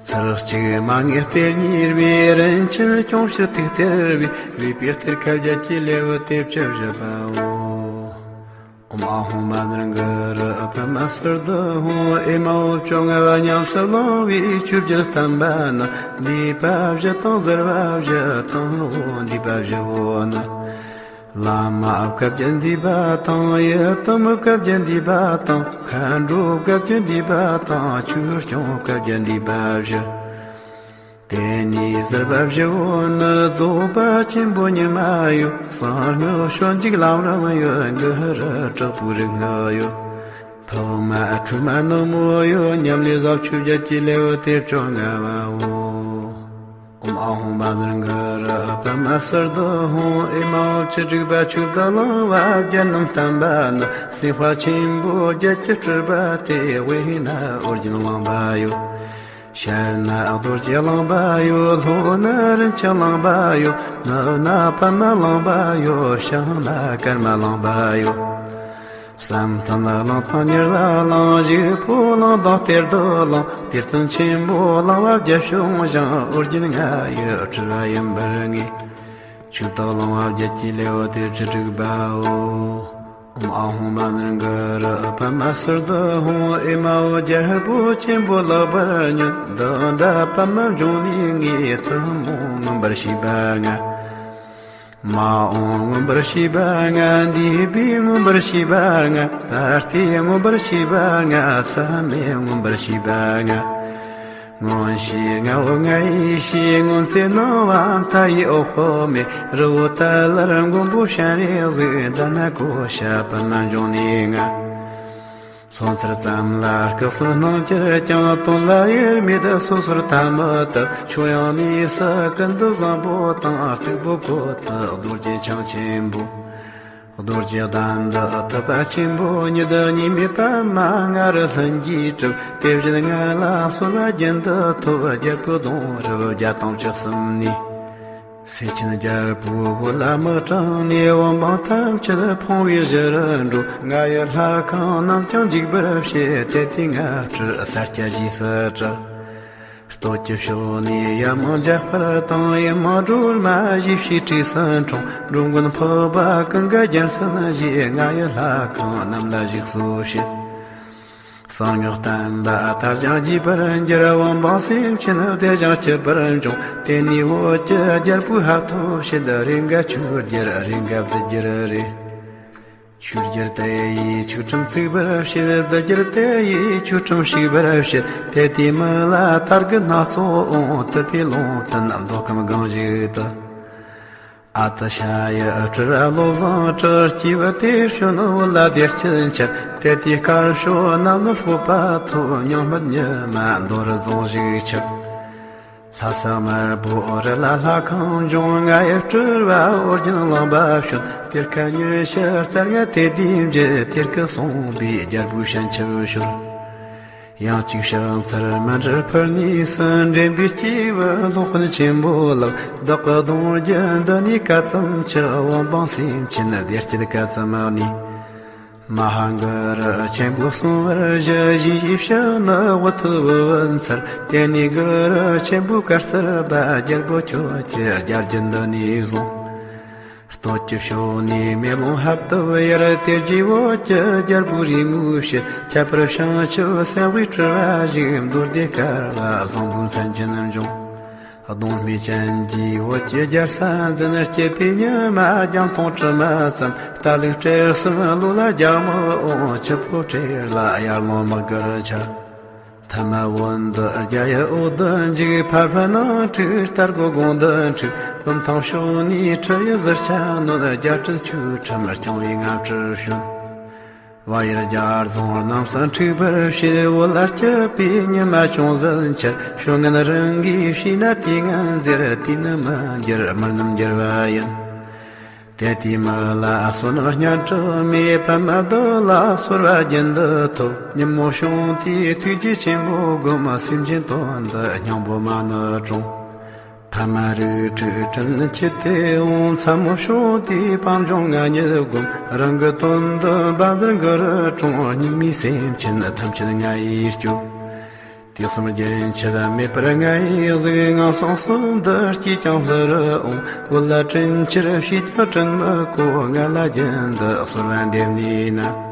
ཚར་གཅིག་མ་ངེས་གཏེར་གཉེར་བས། རིན་ཆེན་སྐྱོང་ཕྱིར་ཐུག་གཏེར་བས། བའི་བི་གཏེར་ཁ་བརྒྱད་ཀྱི་ལེའུ་སྟེ་བཅུ་བཞི་པའོ། ཨོཾ་ཨཱཿཧཱུྃ་མ་ཎི་གུ་རུ། པདྨ་སིདྡྷི་ཧཱུྃ། ཨེ་མ་ཧོ། བཅོ་ལྔ་པ་ཉམས་སུ་བླང་བའི་ཆོས་བརྒྱད་བསྟན་པ་ནི། འདས་པ་བཞི་དང་གཟིར་བ་བཞི་དང་། འོ་འདས་པ་བཞི་བོ་ནི། བླ་མ་བཀའ་བརྒྱད་འདས་པ་དང་། ཡི་དམ་བཀའ་བརྒྱད་འདས་པ་དང་། མཁའ་འགྲོ་བཀའ་བརྒྱད་འདས་པ་དང་། ཆོས་སྐྱོང་བཀའ་བརྒྱད་འདས་པ་བཞི། དེ་ནས་གཟིར་བ་བཞི་བོ་ནི། རྫོགས་པ་ཆེན་པོ་ཉི་མ་ཡོད། གསང་སྔགས་སྤྱོད་འཇུག་ལམ་རིམ་ཡོད། གུ་རུ་དྲག་པོའི་རིག་སྔགས་ཡོད། ཐོག་མ་ཐུག་མ་ནུབ་མོ་ཡོད། ཉམས་ལེན་ཟབ་ཆོས་བརྒྱད་ཀྱི་ལེའུ་སྟེ་བཅོ་ལྔ་པའོ། ཨོཾ་ཨཱཿཧཱུྃ་མ་ཎི་གུ་རུ། པདྨ་སིདྡྷི་ཧཱུྃ། ཨེ་མ་ཧོ། བཅུ་དྲུག་པ་ཆོས་བདག་གླིང་པ་བརྒྱད་རྣམས་བསྟན་པ་ནི། སེམས་དཔའ་ཆེན་པོ་བརྒྱད་ཀྱི་སྤྲུལ་པ་སྟེ། དབེན་ན་ཨོ་རྒྱན་གླིང་པ་ཡོད། ཤར་ན་རྡོ་རྗེ་གླིང་པ་ཡོད། ལྷོ་ན་རིན་ཆེན་གླིང་པ་ཡོད། ནུབ་ན་པདྨ་གླིང་པ་ཡོད། བྱང་ན་ཀརྨ་གླིང་པ་ཡོད། བསམ་གཏན་གླིང་དང་ཉེར་ལྔ་གླིང་། བཞུགས་པོ་གླིང་དང་གཏེར་སྟོན་གླིང་། གཏེར་སྟོན་ཆེན་པོ་གླིང་པ་བརྒྱད་བྱུང་ཞིང་། ཨོ་རྒྱན་ང་ཡི་སྤྲུལ་པ་ཡིན་པར་ངེས། ཆོས་བདག་གླིང་པ་བརྒྱད་ཀྱི་ལེའུ་སྟེ་བཅུ་དྲུག་པའོ། ཨོཾ་ཨཱཿཧཱུྃ་མ་ཎི་གུ་རུ། པདྨ་སིདྡྷི་ཧཱུྃ། ཨེ་མ་ཧོ། རྒྱལ་པོ་ཆེན་པོ་ལེགས་པར་ཉོན། བདག་འདྲ་པདྨ་འབྱུང་གནས་ངས། ཐུན་མོང་མངོན་པར་ཤེས་པ་ལྔ། མ་འོངས་མངོན་པར་ཤེས་པ་ལྔ། འདས་པའི་མངོན་པར་ཤེས་པ་ལྔ། ད་ལྟའི་མངོན་པར་ཤེས་པ་ལྔ། མཚམས་མེད་མངོན་པར་ཤེས་པ་ལྔ། མངོན་ཤེས་ལྔ་པོ་ང་ཡིས་ཤེས། མངོན་ཚེ་སྣང་བ་མཐའ་ཡས་འོད་དཔག་མེད། རི་བོ་ཏཱ་ལར་མགོན་པོ་སྤྱན་རས་གཟིགས། དྷ་ན་ཀོ་ཤ་པདྨ་འབྱུང་གནས་ལྔ། སོང་ཚར་ཙམ་ལ་སྐུ་གསུམ་སྣང་གྱུར་ཀྱང་། དོན་ལ་དབྱེར་མེད་སོ་སོར་ཐ་མི་དད། ཕྱོགས་ཡོངས་ནས་སུ་ཀུན་ཏུ་བཟང་པོ་དང་། སྟུག་པོ་བཀོད་དུ་རྡོ་རྗེ་འཆང་ཆེན་པོ། རྡོ་རྗེ་གདན་འདི་ཐུབ་པ་ཆེན་པོ་ཉིད། གཉིས་མེད་པདྨ་ལྔ་རུ་ལྷུན་གྱིས་གྲུབ། དེ་བཞིན་ང་ལ་གསོལ་བ་རྒྱུན་དུ་ཐོབ། རྒྱལ་པོའི་གདུང་རབས་བརྒྱ་དང་བཅུ་གསུམ་ནས། སེ་ཆེན་རྒྱལ་པོའི་བོད་ལ་མི་གྲངས་ནས། བོད་འབངས་ཐམས་ཅད་ཕོངས་པའི་གཞི་རུ་འགྲོ། ང་ཡི་ལྷ་ཁང་རྣམས་ཀྱང་འཇིག་པར་བྱེད། དེ་དུས་ང་སྤྲུལ་ས་སྐྱ་བཞེས་སུ་གྲགས། སྟོད་ཀྱི་ཕྱོགས་ནས་ཡ་མ་འཇབ་དཔལ་དང་། ཡུལ་མི་སྒྲོལ་མ་བཞི་བཞིས་བྲིས་སུ་འཁྲུངས། འགྲོ་མགོན་ཕག་པ་ཀུན་དགའ་རྒྱལ་མཚན་བཞེས། ང་ཡི་ལྷ་ཁང་རྣམས་ལ་ཞིག་གསོ་བྱེད། གསང་སྔགས་བསྟན་པ་དར་ཞིང་རྒྱས་པར་འགྱུར། བོད་འབངས་སེམས་ཅན་བདེ་ཞིང་སྐྱིད་པར་འབྱུང་། དེ་ནས་བོད་ཀྱི་རྒྱལ་པོས་ཧ་ཐོབ་བྱེད། རེ་འགའ་ཆོས་རྒྱལ་རེ་འགའ་བདུད་རྒྱལ་རེད། ཆོས་རྒྱལ་དེ་ཡིས་ཆོས་ཁྲིམས་བཙུགས་པར་བྱེད། བདུད་རྒྱལ་དེ་ཡིས་ཆོས་ཁྲིམས་བཤིག་པར་བྱེད། དེ་དུས་མི་ལ་དར་རྒུད་སྣ་ཚོགས་འོང་། དུད་པའི་ལུང་བསྟན་མདོ་ཁམས་སྒང་ཞིག་ཏུ། ཨ་ཏི་ཤ་ཡི་སྤྲུལ་བློ་བཟང་ཁྲི། སྐྱེས་བུ་དེ་བྱོན་བོད་ལ་བདེ་སྐྱིད་འཆར། དེ་དུས་དཀར་ཕྱོགས་གནམ་ལ་སྤོབས་པ་ཐོབ། སྙིང་དམར་ཉི་མ་མདོ་རུ་རྫོང་ཞིག་ཆགས། ལྷ་ས་དམར་པོ་རི་ལ་ལྷ་ཁང་འབྱུང་། རྔ་ཡབ་སྤྲུལ་པ་ཨོ་རྒྱན་གླིང་པ་བྱོན། གཏེར་ཁ་ཉི་ཤུ་རྩ་ལྔ་དེ་དུས་འཇུག་གཏེར་ཁ་གསུངས་པའི་རྒྱལ་པོའི་བྱིན་ཆུབ་ཤོར། ཡང་གཅིག་ཕྱག་འཚལ་མཎྜལ་ཕུལ་ནས་སུ། འདྲེན་པའི་སྐྱེས་བུ་སློབ་དཔོན་ཆེན་པོ་ལགས། བདག་གི་གདུང་རྒྱུད་འདི་ནས་ག་ཙམ་ཆགས། དབང་པང་སེམས་ཅན་བདེ་སྐྱིད་ག་ཙམ་གནས། མ་ཧཱ་གུ་རུ་ཆེན་པོ་གསུང་བར་ཞུ། ཞེས་ཞུས་ཤིང་ནི་དབུ་ཐོད་བུ་བན་འཚལ། དེ་ནས་གུ་རུ་ཆེན་པོའི་བཀའ་སྩལ་པ། རྒྱལ་པོ་ཁྱོད་ཀྱི་རྒྱལ་རྒྱུད་འདི་ནས་བཟུང་། སྟོད་ཀྱི་ཕྱོགས་ནས་མེ་ལོང་ཧབ་ཏུ་ཡལ། དེ་རྗེས་བོད་ཀྱི་རྒྱལ་པོའི་རེའུ་མིག་ཕྱེད། ཁྱད་པར་བྱང་ཆུབ་སེམས་དཔའི་སྤྲུལ་པ་ཞིག་མདོ་སྡེ་དཀར་པ་བཟང་པོའི་མཚན་ཅན་འབྱུང་། གདོང་སྨད་ཅན་གྱི་བོད་ཀྱི་རྒྱལ་ས་འཛིན། སྐྱིད་པའི་ཉི་མ་རྒྱང་མཐོང་དྲི་མ་ཙམ། རྟ་ལུག་སྤྲེལ་གསུམ་ལོ་ལ་རྒྱལ་མོ་འོང་། ཆུ་ཕོ་སྤྲེལ་ལ་ཡར་ལོང་དམག་གི་རུ་ཆ། ཐ་མ་བོད་འདི་རྒྱ་ཡི་འོག་ཏུ་འཇུག་ཕ་ཕ་ནང་འཁྲུག་རྟ་སྒོ་དགུང་འདི་འཁྲུག་བུམ་ཐང་ཕྱོགས་ནས་ཁྲི་ཡི་ཟུར་ཆ་གནོན། རྒྱ་ཁྲི་ཆོས་ཁྲིམས་སྐྱོང་བའི་རྔ་སྤྲུལ་བྱོན། བལ་ཡུལ་རྒྱ་རྫོང་རྣམས་སུ་འཁྲུག་པར་བྱེད། བོད་ལ་སྐྱིད་པའི་ཉི་མ་ཅུང་ཟད་འཆར། ཕྱོགས་ངན་རང་གིས་ཕྱིས་ན་དུས་ངན་ཟེར། དུས་ནི་མི་འགྱུར་མི་རྣམས་འགྱུར་བ་ཡིན། དེ་དུས་མི་ལ་བསོད་ནམས་སྙན་གྲགས་མེད། ཕ་མ་བདག་ལ་གསོལ་བ་རྒྱུན་དུ་ཐོབ། ཉིན་མོ་བྱུང་དུས་ཐུགས་རྗེ་ཆེན་པོ་བསྒོམ། སེམས་ཅན་དོན་དུ་སྙིང་པོ་མ་ཎི་དྲོངས། ཕ་མ་རུ་ཁྲིད་དྲིན་ཆེ་སྟེ་འོང་། མཚན་མོ་བྱུང་དུས་པད་འབྱུང་ང་ཉིད་བསྒོམ། རང་གི་དོན་དུ་བཛྲ་གུ་རུ་དྲོངས། སྙིགས་མའི་སེམས་ཅན་ཐམས་ཅད་ང་ཡིས་སྐྱོབ། དུས་གསུམ་རྒྱུན་ཆད་མེད་པར་ང་ཡི་གཟིགས། ངན་སོང་གསུམ་དུ་སྐྱེས་ཀྱང་ལྷུར་འོང་། བོད་ལ་དྲིན་ཆེར་བྱས་ཀྱང་དྲིན་མི་གོ། ང་ལ་རྒྱུན་དུ་གསོལ་བ་འདེབས་ནུས་ན།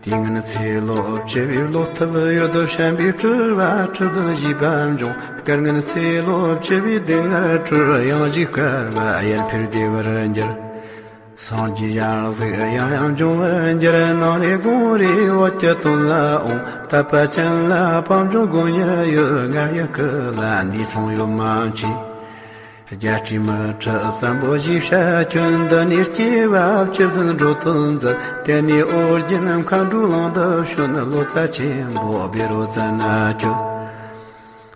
དུས་ངན་ཚེ་ལོ་བཅུ་པའི་བློ་ཐུབ་ཡོད། བྱམས་པའི་སྤྲུལ་པ་ཁྲི་བདུན་བཞེས་པ་འབྱུང་། སྐལ་ངན་ཚེ་ལོ་བཅུ་པའི་སྡུག་བསྔལ་སྤྲུལ། གཡང་གཞིའི་བསྐལ་པ་ཡར་འཕེལ་བདེ་བར་འགྱུར། སངས་རྒྱས་ཞལ་གཟིགས་ཡང་ཡང་འབྱུང་བར་འགྱུར། ནང་རེ་དགོང་རེ་བོད་ཀྱི་དོན་ལ་འོང་། དད་པ་ཅན་ལ་དཔལ་འབྱོར་དགོས་ཉེར་ཡོད། ང་ཡི་སྐུ་ལ་འདས་འཁྲུངས་ཡོད་མ་མཆིས། རྒྱལ་སྲས་མི་ཁྲི་བཙན་པོ་ཞེས་བྱ་ཁྱོད། འདི་ནས་སྐྱེ་བ་བཅུ་བདུན་འགྲོ་དོན་མཛད། དེ་ནས་ཨོ་རྒྱན་མཁའ་འགྲོའི་གླིང་དུ་བྱོན། ལོ་ཙཱ་ཆེན་པོ་བཻ་རོ་ཙ་ན་ཁྱོད།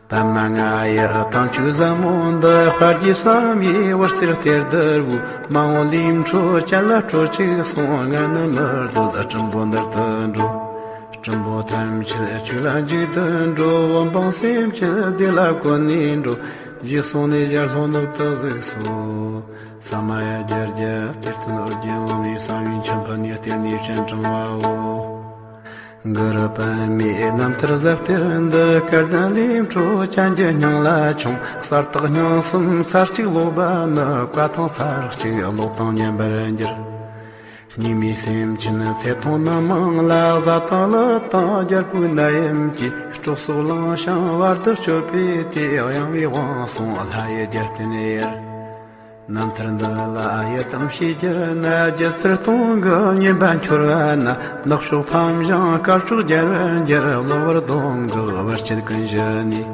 པདྨ་ང་ཡི་དམ་ཆོས་ཟབ་མོ་འདི། དཔལ་གྱི་བསམ་ཡས་འོད་ཟེར་གཏེར་དུ་བུས། མ་འོངས་ལས་འཕྲོ་ཅན་ལ་སྤྲོ་ཅིག་གསུངས། ང་ནི་མི་འདོད་སྲིན་པོ་འདུལ་དུ་འགྲོ། སྲིན་པོ་ཐམས་ཅད་ཆོས་ལ་འཇུག་ཏུ་འགྲོ། བོད་འབངས་སེམས་ཅན་བདེ་ལ་བཀོད་ནས་འགྲོ། ཞེས་གསུངས་ནས་ཞལ་ལྷོ་ནུབ་ཏུ་གཟིགས་སོ། ས་མ་ཡ་བརྒྱད་བརྒྱ་གཏེར་སྟོན་ཨོ་རྒྱན་ལམ་རིམ་གསང་བའི་མཆོད་འཕགས་ནས་གཏེར་ནས་སྤྱན་དྲངས་པའོ། གུ་རུ་པདྨའི་རྣམ་ཐར་ཟབ་གཏེར་འདི། སྐལ་ལྡན་ལས་འཕྲོ་ཅན་གྱི་སྙིང་ལ་ཆོངས། གསལ་དག་སྙིང་གསུམ་ཚར་གཅིག་ཀློག་པ་ནི། བཀའ་ཐང་ཚར་གཅིག་ཀློག་དང་མཉམ་པར་འགྱུར། སྙིགས་མའི་སེམས་ཅན་ཚེ་ཐུང་རྣམ་མང་ལ། བཟའ་དང་བླུ་དང་རྒྱལ་པོའི་ནད་ཡམས་ཀྱིས། སྲོག་སོགས་བླངས་ཤིང་བར་དུ་གཅོད་པའི་དུས། གཡེང་བའི་དབང་སོང་ལྷ་ཡི་རྒྱལ་བསྟན་ཡར། རྣམ་ཐར་འདི་ལ་ཡི་དམ་ཞེས་བགྱི་ན། སྒྱུ་རྩལ་སྟོང་གི་བསྙེན་པ་འཆོར་བ་ན། ནག་ཕྱོགས་ཕམ་ཞིང་དཀར་ཕྱོགས་རྒྱལ་བར་འགྱུར། གློ་བུར་གདོན་བགེགས་བར་ཆད་ཀུན་ཞི་ནས།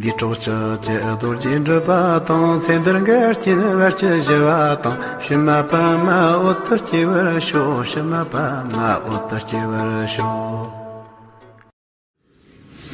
ལུས་སྲོག་ཕྱོགས་ཀྱི་རྡོ་རྗེ་འགྲུབ་པ་དང་། ཚེ་འདིར་འགལ་རྐྱེན་བར་ཆད་ཞི་བ་དང་། ཕྱི་མ་པདྨ་འོད་དུ་སྐྱེ་བར་ཤོག་ཕྱི་མ་པདྨ་འོད་དུ་སྐྱེ་བར་ཤོག་ཨོཾ་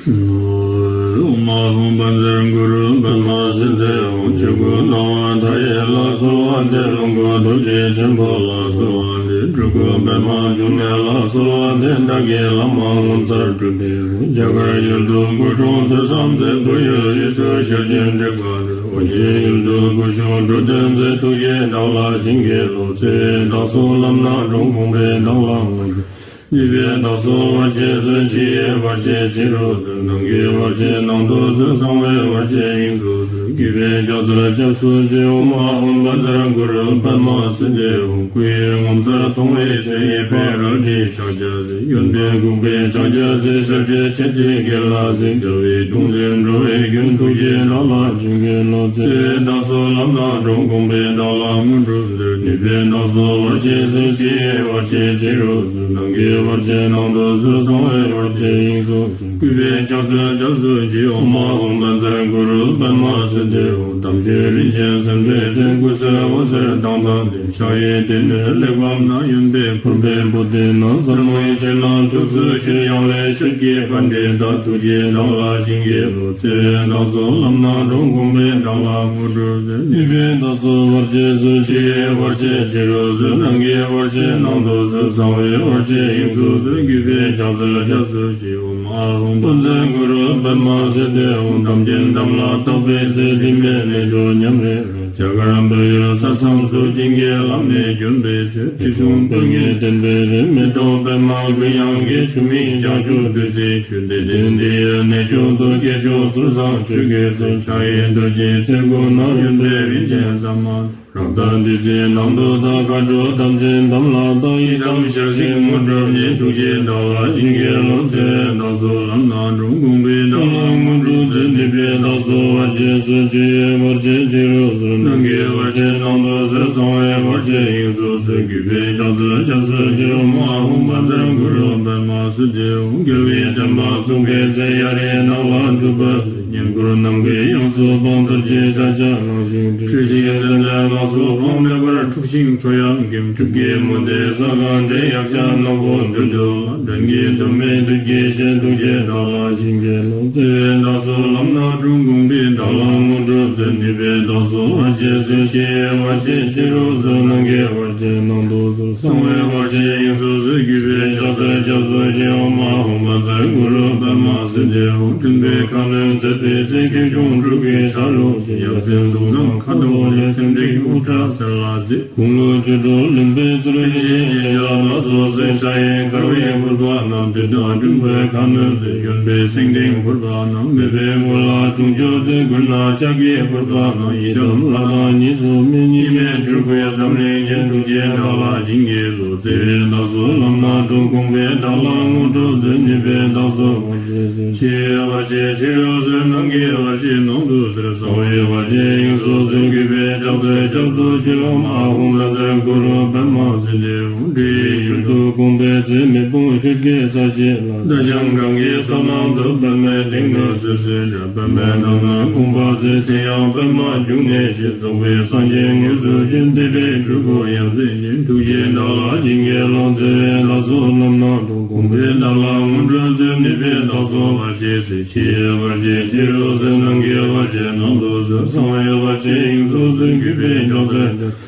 ཨཱཿཧཱུྃ་བཛྲ་གུ་རུ་པདྨ་སིདྡྷི་ཧཱུྃ། ཆོས་སྐུ་སྣང་བ་མཐའ་ཡས་ལ་གསོལ་བ་འདེབས། ཀློང་ཆེན་རྡོ་རྗེ་ཆེན་པོ་ལ་གསོལ་བ་འདེབས། སྤྲུལ་སྐུ་པདྨ་འབྱུང་གནས་ལ་གསོལ་བ་འདེབས། བདག་གི་བླ་མ་ངོ་མཚར་སྤྲུལ་པའི་རྒྱ་གར་ཡུལ་དུ་སྐུ་འཁྲུངས་དུས་བཟང་མཛད། བོད་ཡུལ་དབུས་སུ་ཞལ་བྱོན་འབྲེལ་བ་མཛད། ཨོ་རྒྱན་ཡུལ་དུ་སྐུ་གཤེགས་འགྲོ་དོན་མཛད། ཐུགས་རྗེས་བདག་ལ་བྱིན་གྱིས་རློབས། བརྩེ་བས་བདག་སོགས་ལམ་སྣ་དྲོངས། དགོངས་པས་བདག་ལ་ངོ་སྤྲོད། ནུས་པས་བདག་སོགས་བར་ཆད་སོལ། ཕྱི་ཡི་བར་ཆད་ཕྱི་རུ་སོལ། ནང་གི་བར་ཆད་ནང་དུ་སོལ། གསང་བའི་བར་ཆད་དབྱིངས་སུ་སོལ། གུས་པས་ཕྱག་འཚལ་སྐྱབས་སུ་མཆི། ཨོཾ་ཨཱཿཧཱུྃ་བཛྲ་གུ་རུ་པདྨ་སིདྡྷི་ཧཱུྃ། སྐུ་ཡི་ངོ་མཚར་མཐོང་བའི་ཚེ། ཡིད་པའི་རལ་གྲིས་ཕྱག་རྒྱ་མཛད། ཡོན་ཏན་གུང་པའི་ཕྱག་རྒྱ་མཛད། ཞབས་པད་ཆེར་བསྐྱེད་དགེ་ལ་གཟིགས། བྱ་བའི་གདུང་འཛིན་འགྲོ་བའི་མགོན། ཐུགས་རྗེས་བདག་ལ་བྱིན་གྱིས་རློབས། བརྩེ་བས་བདག་སོགས་ལམ་སྣ་དྲོངས། དགོངས་པས་བདག་ལ་ངོ་སྤྲོད་མཛད། ནུས་པས་བདག་སོགས་བར་ཆད་སོལ། ཕྱི་ཡི་བར་ཆད་ཕྱི་རུ་སོལ། ནང་གི་ བར་ཆད་ནང་དུ་སོལ། གསང་བའི་བར་ཆད་དབྱིངས་སུ་སོལ། གུས་པས་ཕྱག་འཚལ་སྐྱབས་སུ་མཆི། ཨོཾ་ཨཱཿཧཱུྃ་བཛྲ་གུ་རུ་པདྨ་སིདྡྷི་ཧཱུྃ། དམ་ཆོས་རིན་ཆེན་སེམས་དཔའི་མཚོན། སྐུ་གསེར་འོད་ཟེར་མདངས་དང་ལྡན། ཕྱག་གཡས་སྡེ་སྣོད་གླེགས་བམ་ནག། གཡོན་པས་ཕུར་པའི་པུ་སྟི་ནག། རྩེ་མོའི་ཆུ་ནང་ཐུགས་སུ་ཆུད། ཡང་ལེ་ཤོད་ཀྱི་པཎྜི་ཏ། ཐུགས་རྗེས་བདག་ལ་བྱིན་གྱིས་རློབས། བརྩེ་བས་བདག་སོགས་ལམ་སྣ་དྲོངས། དགོངས་པས་བདག་ལ་དངོས་གྲུབ་སྩོལ། ནུས་པས་བདག་སོགས་བར་ཆད་སོལ། ཕྱི་ཡི་བར་ཆད་ཕྱི་རུ་སོལ། ནང་གི་བར་ཆད་ནང་དུ་སོལ། གསང་བའི་བར་ཆད་དབྱིངས་སུ་སོལ། གུས་པས་ཕྱག་འཚལ་སྐྱབས་སུ་མཆི། ཨོཾ་ཨཱཿཧཱུྃ་བཛྲ་གུ་རུ་པདྨ་སིདྡྷི་ཧཱུྃ། དམ་ཅན་དམ་ལ་བཏགས་པའི་ཚེ། དྲི་མེད་གནས་མཆོག་ཉམས་རེ་རེ། རྒྱ་གར་བོད་ཡུལ་ས་མཚམས་སུ། བྱིན་གྱིས་བརླབས་ནས་བྱོན་པའི་ཚེ། དྲི་བསུང་སྤོས་ངད་ལྡན་པའི་རི། མེ་ཏོག་པདྨ་ཀུན་ཡང་གི། ཆུ་མིག་བྱང་ཆུབ་བདུད་རྩིའི་ཆུ། འདི་དེང་འདི་ཡི་གནས་མཆོག་ཏུ། སྐྱེས་མཆོག་ཚུལ་བཟང་ཆོས་ཀྱི་སྲོལ། ཕྱག་གཡས་རྡོ་རྗེའི་ཚེར་ཁུང་ནག། གཡོན་པས་རིན་ཆེན་ཟ་མ་ཏོག། རཀྟ་བདུད་རྩིའི་ནང་དུ་དག། མཁའ་འགྲོ་དམ་ཅན་དམ་ལ་བཏགས། ཡི་དམ་ཞལ་གཟིགས་དངོས་གྲུབ་བརྙེས། ཐུགས་རྗེས་བདག་ལ་བྱིན་གྱིས་རློབས། བརྩེ་བས་བདག་སོགས་ལམ་སྣ་དྲོངས། དགོངས་པས་བདག་ལ་དངོས་གྲུབ་སྩོལ། ནུས་པས་བདག་སོགས་བར་ཆད་སོལ། ཕྱི་ཡི་བར་ཆད་ཕྱི་རུ་སོལ། ནང་གི་བར་ཆད་ནང་དུ་སོལ། གསང་བའི་བར་ཆད་དབྱིངས་སུ་སོལ། གུས་པས་ཕྱག་འཚལ་སྐྱབས་སུ་མཆི། ཨོཾ་ཨཱཿཧཱུྃ་བཛྲ་གུ་རུ་པདྨ་སིདྡྷི་ཧཱུྃ། རྒྱལ་བའི་བསྟན་པ་བཙུགས་པའི་ཚེ། ཡར་རི་ནགས་ལ་སྒྲུབ་པ་བསྩལ། བསྙེན་བཀུར་ནམ་མཁའི་དབྱིངས་སུ་འཕངས། རྡོ་རྗེ་ཤཱཀྱ་གླིང་བཞེངས་བྲལ། སྲིད་ཞིའི་མཚན་ལྡན་ལ་སོགས་སྤངས། མེ་འབར་འཁྲུགས་ཤིང་མཚོ་ཡང་འགེམས། སྤྲུལ་སྐུའི་མུ་སྟེགས་ས་གང་བསྒྲལ། ཡཀྴ་ནག་པོ་བདུད་འདུལ་བ། འགྲན་གྱི་དོན་མེད་བདུད་ཀྱི་གཤེད། ཐུགས་རྗེས་བདག་ལ་བྱིན་གྱིས་རློབས། བརྩེ་བས་བདག་སོགས་ལམ་སྣ་དྲོངས། དགོངས་པས་བདག་ལ་དངོས་གྲུབ་སྩོལ། ནུས་པས་བདག་སོགས་བར་ཆད་སོལ། ཕྱི་ཡི་བར་ཆད་ཕྱི་རུ་སོལ། ནང་གི་བར་ཆད་ནང་དུ་སོལ། གསང་བའི་བར་ཆད་དབྱིངས་སུ་སོལ། གུས་པས་ཕྱག་འཚལ་སྐྱབས་སུ་མཆི། ཨོཾ་ཨཱཿཧཱུྃ་བཛྲ་གུ་རུ་པདྨ་སིདྡྷི་ཧཱུྃ། འགྲིམ་པའི་ཁ་གནོན་མཛད་པའི་ཚེ། ཁེ་གྱོང་འཁྲུག་པའི་ཆ་ལུགས་ཀྱི། ཡ་མཚན་གཟུགས་བཟང་ཁ་དོག་ལེགས། ཚེམས་འགྲིག་དབུ་སྐྲ་སེར་ལ་མཛེས། དགུང་ལོ་བཅུ་དྲུག་ལོན་པའི་ཚེ། རིན་ཆེན་རྒྱན་ཆ་ལ་སོགས་གསོལ། ཕྱག་གཡས་དཀར་བའི་ཕུར་པ་བསྣམས། བདུད་དང་འགྲན་པའི་ཁ་གནོན་མཛད། གཡོན་པས་སེང་ལྡེང་ཕུར་པ་བསྣམས། མོས་པའི་མགོ་ལ་དྲུང་ཆོས་མཛད། མགུལ་ན་ལྕགས་ཀྱི་ཕུར་པ་བསྣམས། ཡི་དམ་ལྷ་དང་གཉིས་སུ་མེད། གཉིས་མེད་སྤྲུལ་སྐུའི་འཛམ་གླིང་རྒྱན། ཐུགས་རྗེས་བདག་ལ་བྱིན་གྱིས་རློབས། བརྩེ་བས་བདག་སོགས་ལམ་སྣ་དྲོངས། དགོངས་པས་བདག་ལ་དངོས་གྲུབ་སྩོལ། ནུས་པས་བདག་སོགས་བར་ཆད་སོལ། ཕྱི་ཡི་བར་ཆད་ཕྱི་རུ་སོལ། ནང་གི་བར་ཆད་ནང་དུ་སོལ། གསང་བའི་བར་ཆད་དབྱིངས་སུ་སོལ། གུས་པས་ཕྱག་འཚལ་སྐྱབས་སུ་མཆི། ཨོཾ་ཨཱཿཧཱུྃ་བཛྲ་གུ་རུ་པདྨ་སིདྡྷི་ཧཱུྃ། འདྲེ་ཡི་ཡུལ་དུ་དགོངས་པའི་ཚེ། མེ་དཔུང་ཤོད་ཀྱི་ས་གཞི་ལ། རྡ་ཞང་སྒང་གི་མཚོ་ནང་དུ། པདྨའི་སྟེང་དུ་སོ་སོའི་འདྲ། པདྨའི་ནང་ན་དགོངས་པ་མཛད། ཚེ་ཡང་པདྨ་འབྱུང་གནས་ཞེས། རྫོགས་པའི་སངས་རྒྱས་དངོས་སུ་བྱོན། དེ་འདྲའི་སྤྲུལ་སྐུ་ཡ་མཚན་ཅན། ཐུགས་རྗེས་བདག་ལ་བྱིན་གྱིས་རློབས། བརྩེ་བས་བདག་སོགས་ལམ་སྣ་དྲོངས། དགོངས་པས་བདག་ལ་དངོས་གྲུབ་སྩོལ། ནུས་པས་བདག་སོགས་བར་ཆད་སོལ། ཕྱི་ཡི་བར་ཆད་ཕྱི་རུ་སོལ། ནང་གི་བར་ཆད་ནང་དུ་སོལ། གསང་བའི་བར་ཆད་དབྱིངས་སུ་སོལ། གུས་པས་ཕྱག་འཚལ་ཕྱག་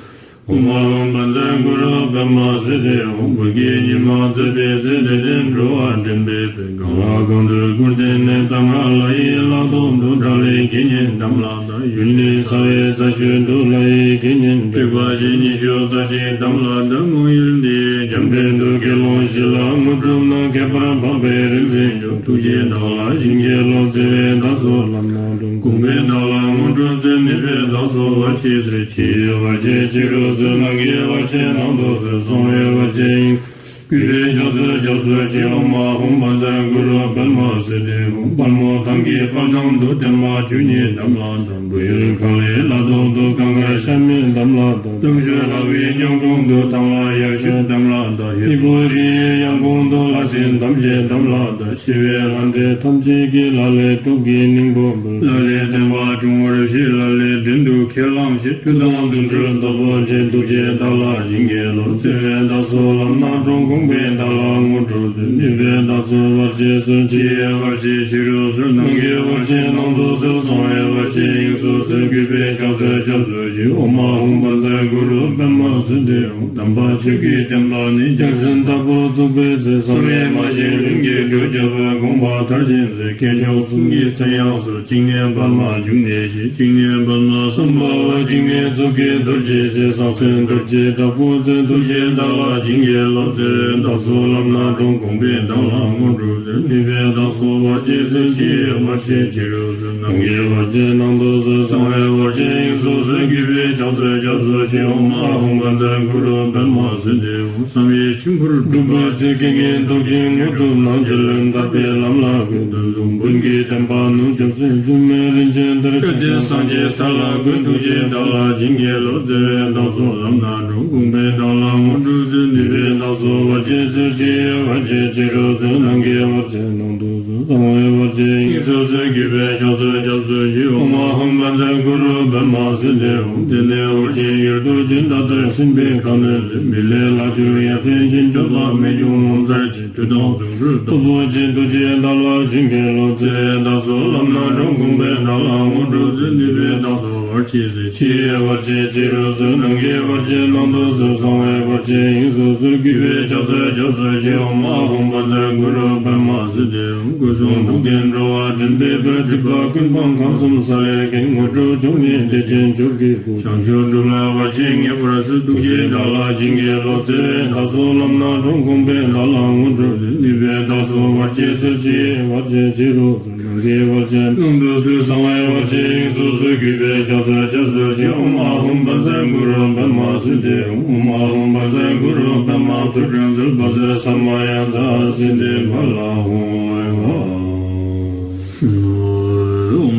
ཨོཾ་ཨཱཿཧཱུྃ་བཛྲ་གུ་རུ་པདྨ་སིདྡྷི་ཧཱུྃ། བོད་ཀྱི་ཉི་མ་མཛད་པའི་ཚེ། དེ་ལྟར་འགྲོ་བ་འདྲེན་པའི་དཔལ། གང་ལ་གང་འདུལ་སྐུར་བསྟན་ནས། གཙང་ཁ་ལ་ཡི་ལ་ཐོག་ཏུ། དགྲ་ལྷའི་དགེ་བསྙེན་དམ་ལ་བཏགས། ཡུལ་ནི་ཚ་བའི་རྩ་ཤོད་དུ། ལྷ་ཡི་དགེ་བསྙེན་དྲེགས་པ་ཅན་ཉི་ཤུ་རྩ་གཅིག་དམ་ལ་བཏགས། མོ་ཡུལ་འདིའི་རྒྱ་འབྲས་དུ། དགེ་སློང་བཞི་ལ་དངོས་གྲུབ་གནང་། ཁྱད་པར་འཕགས་པའི་རིག་འཛིན་མཆོག། ཐུགས་རྗེས་བདག་ལ་བྱིན་གྱིས་རློབས། བརྩེ་བས་བདག་སོགས་ལམ་སྣ་དྲོངས། དགོངས་པས་བདག་ལ་དངོས་གྲུབ་སྩོལ། ནུས་པས་བདག་སོགས་བར་ཆད་སོལ། ཕྱི་ཡི་བར་ཆད་ཕྱི་རུ་སོལ། ནང་གི་བར་ཆད་ནང་དུ་སོལ། གསང་བའི་བར་ཆད་དབྱིངས། གུས་པས་ཕྱག་འཚལ་སྐྱབས་སུ་མཆི། ཨོཾ་ཨཱཿཧཱུྃ་བཛྲ་གུ་རུ་པདྨ་སིདྡྷི་ཧཱུྃ། དཔལ་མོ་ཐང་གི་དཔལ་ཐང་དུ། བརྟན་མ་བཅུ་གཉིས་དམ་ལ་བཏགས། བོད་ཡུལ་ཁ་ལའི་ལ་ཐོག་ཏུ། གངས་དཀར་ཤ་མེད་དམ་ལ་བཏགས། སྟོབས་ཤུགས་ལྷ་བའི་གཉའ་གྲོང་དུ། ཐང་ལྷ་ཡར་ཞུད་དམ་ལ་བཏགས། ཧས་པོ་རི་ཡི་ཡང་གོང་དུ། ལྷ་སྲིན་ཐམས་ཅད་དམ་ལ་བཏགས། ཆེ་བའི་ལྷ་འདྲེ་ཐམས་ཅད་ཀྱིས། ལ་ལས་སྲོག་གི་སྙིང་པོ་འབུལ། ལ་ལས་བསྟན་པ་སྲུང་བར་བྱེད། ལ་ལས་བྲན་དུ་ཁས་བླངས་བྱེད། མཐུ་དང་རྫུ་འཕྲུལ་སྟོབས་པོ་ཆེ། ཐུགས་རྗེས་བདག་ལ་བྱིན་གྱིས་རློབས། བརྩེ་བས་བདག་སོགས་ལམ་སྣ་དྲོངས། དགོངས་པས་བདག་ལ་དངོས་གྲུབ་སྩོལ། ནུས་པས་བདག་སོགས་བར་ཆད་སོལ། ཕྱི་ཡི་བར་ཆད་ཕྱི་རུ་སོལ། ནང་གི་བར་ཆད་ནང་དུ་སོལ། གསང་བའི་བར་ཆད་དབྱིངས་སུ་སོལ། གུས་པས་ཕྱག་འཚལ་སྐྱབས་སུ་མཆི། ཨོཾ་ཨཱཿཧཱུྃ་བཛྲ་གུ་རུ་པདྨ་སིདྡྷི་ཧཱུྃ། དམ་པ་ཆོས་ཀྱི་བསྟན་པ་ནི། རྒྱལ་མཚན་ལྟ་བུར་བཙུགས་པའི་ཚེ། བསམ་ཡས་མ་བཞེངས་ལྷུན་གྱིས་གྲུབ། རྒྱལ་པོའི་དགོངས་པ་མཐར་ཕྱིན་མཛད། སྐྱེས་མཆོག་གསུམ་གྱི་མཚན་ཡང་གསོལ། བཅུ་གཉིས་པདྨ་འབྱུང་གནས་ཞེས། བཅུ་གཉིས་པདྨ་སམྦྷ་ཝ། བཅུ་གཉིས་གཙུག་གི་རྡོ་རྗེ་ཞེས། སངས་རྒྱས་རྡོ་རྗེ་དྲག་པོ་མཚོན། ཐུགས་རྗེས་བདག་ལ་བྱིན་གྱིས་རློབས། བརྩེ་བས་བདག་སོགས་ལམ་སྣ་དྲོངས། དགོངས་པས་བདག་ལ་དངོས་གྲུབ་སྩོལ། ནུས་པས་བདག་སོགས་བར་ཆད་སོལ། ཕྱི་ཡི་བར་ཆད་ཕྱི་རུ་སོལ། ནང་གི་བར་ཆད་ནང་དུ་སོལ། གསང་བའི་བར་ཆད་དབྱིངས་སུ་སོལ། གུས་པས་ཕྱག་འཚལ་སྐྱབས་སུ་མཆི། ཨོཾ་ཨཱཿཧཱུྃ་བཛྲ་གུ་རུ་པདྨ་སིདྡྷི་ཧཱུྃ། བསམ་ཡས་མཆིམས་ཕུར་འབྲུག་པའི་ཚིག། རྐྱེན་ངན་བཟློག་ཅིང་དངོས་གྲུབ་གནང་། རྒྱལ་བློན་ཐར་པའི་ལམ་ལ་བཀོད། བསྟན་སྲུང་བོན་གྱི་བསྟན་པ་ནུབ། སྐྱབས་སེམས་བཙུན་མའི་རིན་ཆེན་ ལྟར་བཀྲ་ཤིས་སངས་རྒྱས་ས་ལ་ཀུན། ཐུགས་རྗེས་བདག་ལ་བྱིན་གྱིས་རློབས། བརྩེ་བས་བདག་སོགས་ལམ་སྣ་དྲོངས། དགོངས་པས་བདག་ལ་དངོས་གྲུབ་སྩོལ། ནུས་པས་བདག་སོགས་བར་ཆད་སོལ། ཕྱི་ཡི་བར་ཆད་ཕྱི་རུ་སོལ། ནང་གི་བར་ཆད་ནང་དུ་སོལ། གསང་བའི་བར་ཆད་དབྱིངས་སུ་སོལ། གུས་པས་ཕྱག་འཚལ་སྐྱབས་སུ་མཆི། ཨོཾ་ཨཱཿཧཱུྃ་བཛྲ་གུ་རུ་པདྨ་སིདྡྷི་ཧཱུྃ། དེ་ནས་བར་ཆད་ཡུལ་དུ་བྱོན། ད་ལྟར་སེམས་དཔའི་ཁ་གནོན་མཛད། མི་ལས་ལྷག་གྱུར་ཡ་མཚན་ཅན། སྐྱོབ་པ་རྨད་བྱུང་ངོ་མཚར་ཆེ། མཐུ་དང་བརྩོན་འགྲུས་སྟོབས་པོ་ཆེ། ཐུགས་རྗེས་བདག་ལ་བྱིན་གྱིས་རློབས། བརྩེ་བས་བདག་སོགས་ལམ་སྣ་དྲོངས། དགོངས་པས་བདག་ལ་དངོས་གྲུབ་སྩོལ། ནུས་པས་བདག་སོགས་བར་ཆད་སོལ། ཕྱི་ཡི་བར་ཆད་ཕྱི་རུ་སོལ། ནང་གི་བར་ཆད་ནང་དུ་སོལ། གསང་བའི་བར་ཆད་དབྱིངས་སུ་སོལ། གུས་པས་ཕྱག་འཚལ་སྐྱབས་སུ་མཆི། ཨོཾ་ཨཱཿཧཱུྃ་བཛྲ་གུ་རུ་པདྨ་སིདྡྷི་ཧཱུྃ། སྐུ་གསུང་ཐུགས་ལྡན་འགྲོ་བ་འདྲེན་པའི་དཔལ། སྒྲིབ་པ་ཀུན་སྤངས་ཁམས་གསུམ་ས་ལེར་མཁྱེན། དངོས་གྲུབ་མཆོག་བརྙེས་བདེ་ཆེན་མཆོག་གི་སྐུ། བྱང་ཆུབ་སྒྲུབ་ལ་བར་ཆད་ངེས་པར་སོལ། ཐུགས་རྗེས་བདག་ལ་བྱིན་གྱིས་རློབས། བརྩེ་བས་བདག་སོགས་ལམ་སྣ་དྲོངས། དགོངས་པས་བདག་ལ་དངོས་གྲུབ་སྩོལ། ནུས་པས་བདག་སོགས་བར་ཆད་སོལ། ཕྱི་ཡི་བར་ཆད་ཕྱི་རུ་སོལ། ནང་གི་བར་ཆད་ནང་དུ་སོལ། གསང་བའི་བར་ཆད་དབྱིངས་སུ་སོལ། གུས་པས་ཕྱག་འཚལ་སྐྱབས་སུ་མཆི། ཨོཾ་ཨཱཿཧཱུྃ་བཛྲ་གུ་རུ་པདྨ་སིདྡྷི་ཧཱུྃ། ཨོཾ་ཨཱཿཧཱུྃ་བཛྲ་གུ་རུ་པདྨ་ཐུགས་སྲས་རྩལ་པ་ཟེར། ས་མ་ཡ་ཛཿ་སིདྡྷི་ཕ་ལ་ཧཱུྃ། ཨོཾ་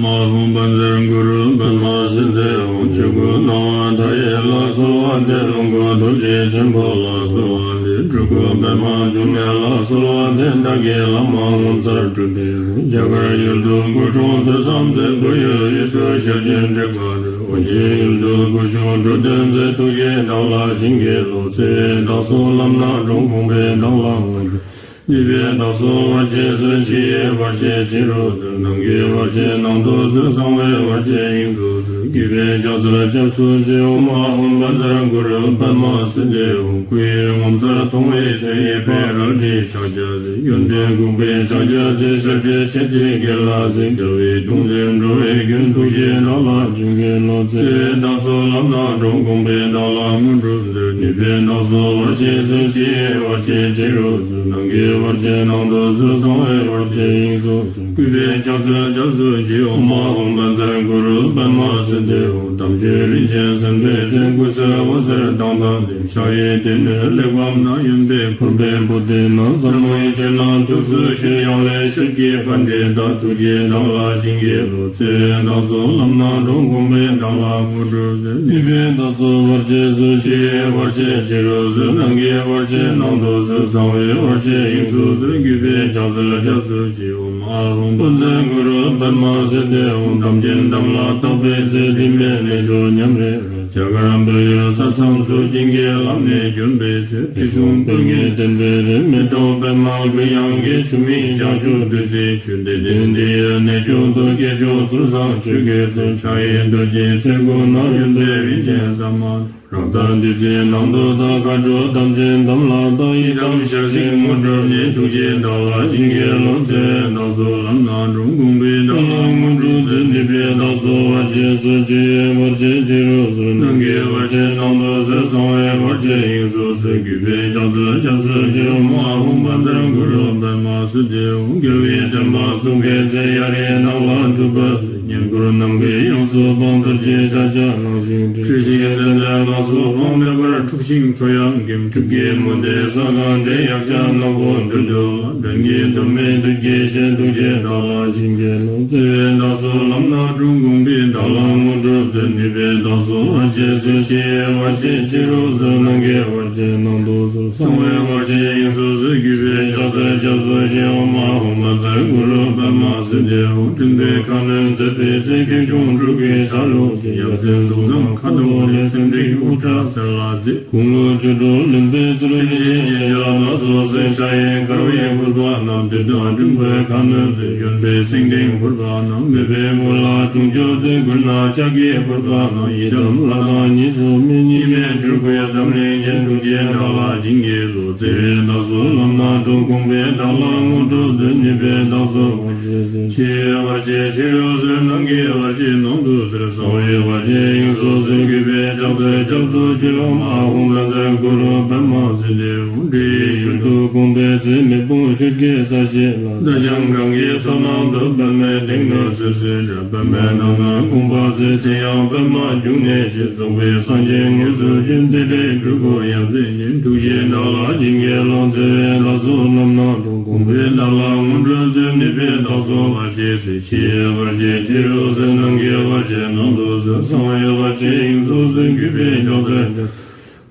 ཨཱཿཧཱུྃ་བཛྲ་གུ་རུ་པདྨ་སིདྡྷི་ཧཱུྃ། ཆོས་སྐུ་སྣང་བ་མཐའ་ཡས་ལ་གསོལ་བ་འདེབས། ལོངས་སྐུ་རྡོ་རྗེ་ཆེན་པོ་ལ་གསོལ་བ་འདེབས། སྤྲུལ་སྐུ་པདྨ་འབྱུང་གནས་ལ་གསོལ་བ་འདེབས། བདག་གི་བླ་མ་ངོ་མཚར་སྤྲུལ་པའི་ཧཱུྃ། རྒྱ་གར་ཡུལ་དུ་སྐུ་འཁྲུངས་དུས་མཚམས་མཛད། བོད་ཡུལ་དབུས་སུ་ཞལ་བྱོན་དྲེགས་པ་འདུལ། ཨོ་རྒྱན་ཡུལ་དུ་སྐུ་བཞུགས་འགྲོ་དོན་མཛད། ཐུགས་རྗེས་བདག་ལ་བྱིན་གྱིས་རློབས། བརྩེ་བས་བདག་སོགས་ལམ་སྣ་དྲོངས། དགོངས་པས་བདག་ལ་དངོས་གྲུབ། ནུས་པས་བདག་སོགས་བར་ཆད་སོལ། ཕྱི་ཡི་བར་ཆད་ཕྱི་རུ་སོལ། ནང་གི་བར་ཆད་ནང་དུ་སོལ། གསང་བའི་བར་ཆད་དབྱིངས་སུ་སོལ། གུས་པས་ཕྱག་འཚལ་སྐྱབས་སུ་མཆི། ཨོཾ་ཨཱཿཧཱུྃ་བཛྲ་གུ་རུ་པདྨ་སིདྡྷི་ཧཱུྃ། སྐུ་ཡི་ངོ་མཚར་མཐོང་བའི་ཚེ། ཡིད་པའི་རལ་གྲིས་ཕྱག་རྒྱ་མཛད། ཡོན་ཏན་གུང་པའི་ཕྱག་རྒྱ་མཛད། ཞབས་པད་ཆེ་ཚེ་རྒྱལ་ལ་གཟིགས། རྒྱལ་བའི་གདུང་འཛིན་འགྲོ་བའི་མགོན། ཐུགས་རྗེས་བདག་ལ་བྱིན་གྱིས་རློབས། བརྩེ་བས་བདག་སོགས་ལམ་སྣ་དྲོངས། དགོངས་པས་བདག་ལ་དངོས་གྲུབ་སྩོལ། ནུས་པས་བདག་སོགས་བར་ཆད་སོལ། ཕྱི་ཡི་བར་ཆད་ཕྱི་རུ་སོལ། ནང་གི་བར་ཆད་ནང་དུ་སོལ། གསང་བའི་བར་ཆད་དབྱིངས་སུ་སོལ། གུས་པས་ཕྱག་འཚལ་སྐྱབས་སུ་མཆི། ཨོཾ་ཨཱཿཧཱུྃ་བཛྲ་གུ་རུ་པདྨ་སིདྡྷི་ཧཱུྃ། དམ་ཆོས་རིན་ཆེན་གསན་པའི་ཚེ། སྐུ་གསེར་འོད་ཟེར་མདངས་དང་ལྡན། ཕྱག་གཡས་སྡེ་སྣོད་གླེགས་བམ་བསྣམས། གཡོན་པས་ཕུར་པའི་པུ་སྟི་བསྣམས། ཟབ་མོའི་ཆོས་རྣམས་ཐུགས་སུ་ཆུད། ཡང་ལེ་ཤོད་ཀྱི་པཎྜི་ཏ། ཐུགས་རྗེས་བདག་ལ་བྱིན་གྱིས་རློབས། བརྩེ་བས་བདག་སོགས་ལམ་སྣ་དྲོངས། དགོངས་པས་བདག་ལ་དངོས་གྲུབ་སྩོལ། ནུས་པས་བདག་སོགས་བར་ཆད་སོལ། ཕྱི་ཡི་བར་ཆད་ཕྱི་རུ་སོལ། ནང་གི་བར་ཆད་ནང་དུ་སོལ། གསང་བའི་བར་ཆད་དབྱིངས་སུ་སོལ། གུས་པས་ཕྱག་འཚལ་སྐྱབས་སུ་མཆི། ཨོཾ་ཨཱཿཧཱུྃ་བཛྲ་གུ་རུ་པདྨ་སིདྡྷི་ཧཱུྃ། དམ་ཅན་དམ་ལ་བཏགས་པའི་ཚེ། དྲི་མེད་གནས་མཆོག་ཉམས་རེ་རེ། རྒྱ་གར་བོད་ཡུལ་ས་མཚམས་སུ། བྱིན་གྱིས་བརླབས་ནས་བྱོན་པའི་ཚེ། དྲི་བསུང་སྤོས་ངད་ལྡན་པའི་རི། མེ་ཏོག་པདྨ་གུ་ཡངས་ཀྱི། ཆུ་མིག་བྱང་ཕྱོགས་བདུད་རྩིའི་ཆུ། བདེ་ལྡན་འདི་ཡི་གནས་མཆོག་ཏུ། སྐྱེས་མཆོག་ཚུལ་བཟང་ཆོས་ཀྱི་མཚོ། ཕྱག་གཡས་རྡོ་རྗེའི་ཚལ་སྒོ་ན། གཡོན་པས་རིན་ཆེན་ཟ་མ་ཏོག། རཀྟ་བདུད་རྩིའི་ནང་དུ་དག། མཁའ་འགྲོ་དམ་ཅན་དམ་ལ་བཏགས། ཡི་དམ་ཞལ་གཟིགས་དངོས་གྲུབ་བརྙེས། ཐུགས་རྗེས་བདག་ལ་བྱིན་གྱིས་རློབས། བརྩེ་བས་བདག་སོགས་ལམ་སྣ་དྲོངས། དགོངས་པས་བདག་ལ་དངོས་གྲུབ་སྩོལ། ནུས་པས་བདག་སོགས་བར་ཆད་སོལ། ཕྱི་ཡི་བར་ཆད་ཕྱི་རུ་སོལ། ནང་གི་བར་ཆད་ནང་དུ་སོལ། གསང་བའི་བར་ཆད་དབྱིངས་སུ་སོལ། གུས་པས་ཕྱག་འཚལ་སྐྱབས་སུ་མཆི། ཨོཾ་ཨཱཿཧཱུྃ་བཛྲ་གུ་རུ་པདྨ་སིདྡྷི་ཧཱུྃ། རྒྱལ་བའི་བསྟན་པ་བཙུགས་པའི་ཚེ། གཡའ་རིའི་ནགས་ལ་སྒྲུབ་པ་མཛད། བསྙེན་བཀུར་ནམ་མཁའི་དབྱིངས་སུ་འཕང་། རྡོ་རྗེ་ཕྱག་རྒྱ་གླིང་བཞི་འདྲེན། ཁྲི་བཞི་མཚན་ལྡན་ལ་སོགས་འཕང་། མེ་འབར་འཁྲུགས་ཤིང་མཚོ་ཡང་འགེམས། སྲིབ་ཀྱི་མུ་སྟེགས་ས་གང་འདྲེན། ཡཀྴ་ནག་པོ་འདུལ་དུ་ལ། འགྲན་གྱི་དུ་མེད་བདུད་ཀྱི་གཤེད། ཐུགས་རྗེས་བདག་ལ་བྱིན་གྱིས་རློབས། བརྩེ་བས་བདག་སོགས་ལམ་སྣ་དྲོངས། དགོངས་པས་བདག་ལ་དངོས་གྲུབ་སྩོལ། ནུས་པས་བདག་སོགས་བར་ཆད་སོལ། ཕྱི་ཡི་བར་ཆད་ཕྱི་རུ་སོལ། ནང་གི་བར་ཆད་ནང་དུ་སོལ། གསང་བའི་བར་ཆད་དབྱིངས་སུ་སོལ། གུས་པས་ཕྱག་འཚལ་སྐྱབས་སུ་མཆི། ཨོཾ་ཨཱཿཧཱུྃ་བཛྲ་གུ་རུ་པདྨ་སིདྡྷི་ཧཱུྃ། སྤྲིན་པའི་ཁ་གནོན་མཛད་པའི་ཚེ། ཁྱེའུ་ཆུང་སྤྲུལ་སྐུའི་ཆ་ལུགས་ཀྱིས། ཡ་མཚན་གཟུགས་བཟང་ཁ་དོག་ལེགས། ཚེམས་འགྲིག་དབུ་སྐྲ་སེར་ལ་མཛེས། དགུང་ལོ་བཅུ་དྲུག་ལོན་པའི་ཚུལ། རིན་ཆེན་རྒྱན་ཆ་ལ་སོགས་གསོལ། ཕྱག་གཡས་འཁར་བའི་ཕུར་པ་བསྣམས། བདུད་དང་སྲིན་པོའི་ཁ་གནོན་མཛད། གཡོན་པས་སེང་ལྡེང་ཕུར་པ་བསྣམས། མོས་པའི་མགུལ་ལ་དྲུང་ཆོས་མཛད། མགུལ་ན་ལྕགས་ཀྱི་ཕུར་པ་བསྣམས། ཡི་དམ་ལྷ་དང་གཉིས་སུ་མེད། གཉིས་མེད་སྤྲུལ་སྐུའི་འཛམ་གླིང་ཅན། ཐུགས་རྗེས་བདག་ལ་བྱིན་གྱིས་རློབས། བརྩེ་བས་བདག་སོགས་ལམ་སྣ་དྲོངས། དགོངས་པས་བདག་ལ་དངོས་གྲུབ་སྩོལ། ནུས་པས་བདག་སོགས་བར་ཆད་སོལ། ཕྱི་ཡི་བར་ཆད་ཕྱི་རུ་སོལ། ནང་གི་བར་ཆད་ནང་དུ་སོལ། གསང་བའི་བར་ཆད་དབྱིངས་སུ་སོལ། གུས་པས་ཕྱག་འཚལ་སྐྱབས་སུ་མཆི། ཨོཾ་ཨཱཿཧཱུྃ་བཛྲ་གུ་རུ་པདྨ་སིདྡྷི་ཧཱུྃ། འདྲེ་ཡི་ཡུལ་དུ་དགོངས་པའི་ཚེ། མེ་དཔུང་ཤོད་ཀྱི་ས་གཞི་ལ། རྡ་ཞང་གང་གི་མཚོ་ནང་དུ། པདྨའི་སྡེ་སྣོད་སིལ་སིལ་འདྲ། པདྨའི་ནང་ན་དགོངས་པ་མཛད། ཚེ་ཡང་པདྨ་འབྱུང་གནས་ཞེས། རྫོགས་པའི་སངས་རྒྱས་དངོས་སུ་བྱོན། དེ་འདྲའི་སྤྲུལ་སྐུ་ཡ་མཚན་ཅན། ཐུགས་རྗེས་བདག་ལ་བྱིན་གྱིས་རློབས། བརྩེ་བས་བདག་སོགས་ལམ་སྣ་དྲོངས། དགོངས་པས་བདག་ལ་དངོས་གྲུབ་སྩོལ། ནུས་པས་བདག་སོགས་བར་ཆད་སོལ། ཕྱི་ཡི་བར་ཆད་ཕྱི་རུ་སོལ། ནང་གི་བར་ཆད་ནང་དུ་སོལ། གསང་བའི་བར་ཆད་དབྱིངས་སུ་སོལ། གུས་པས་ཕྱག་འཚལ་སྐྱབས།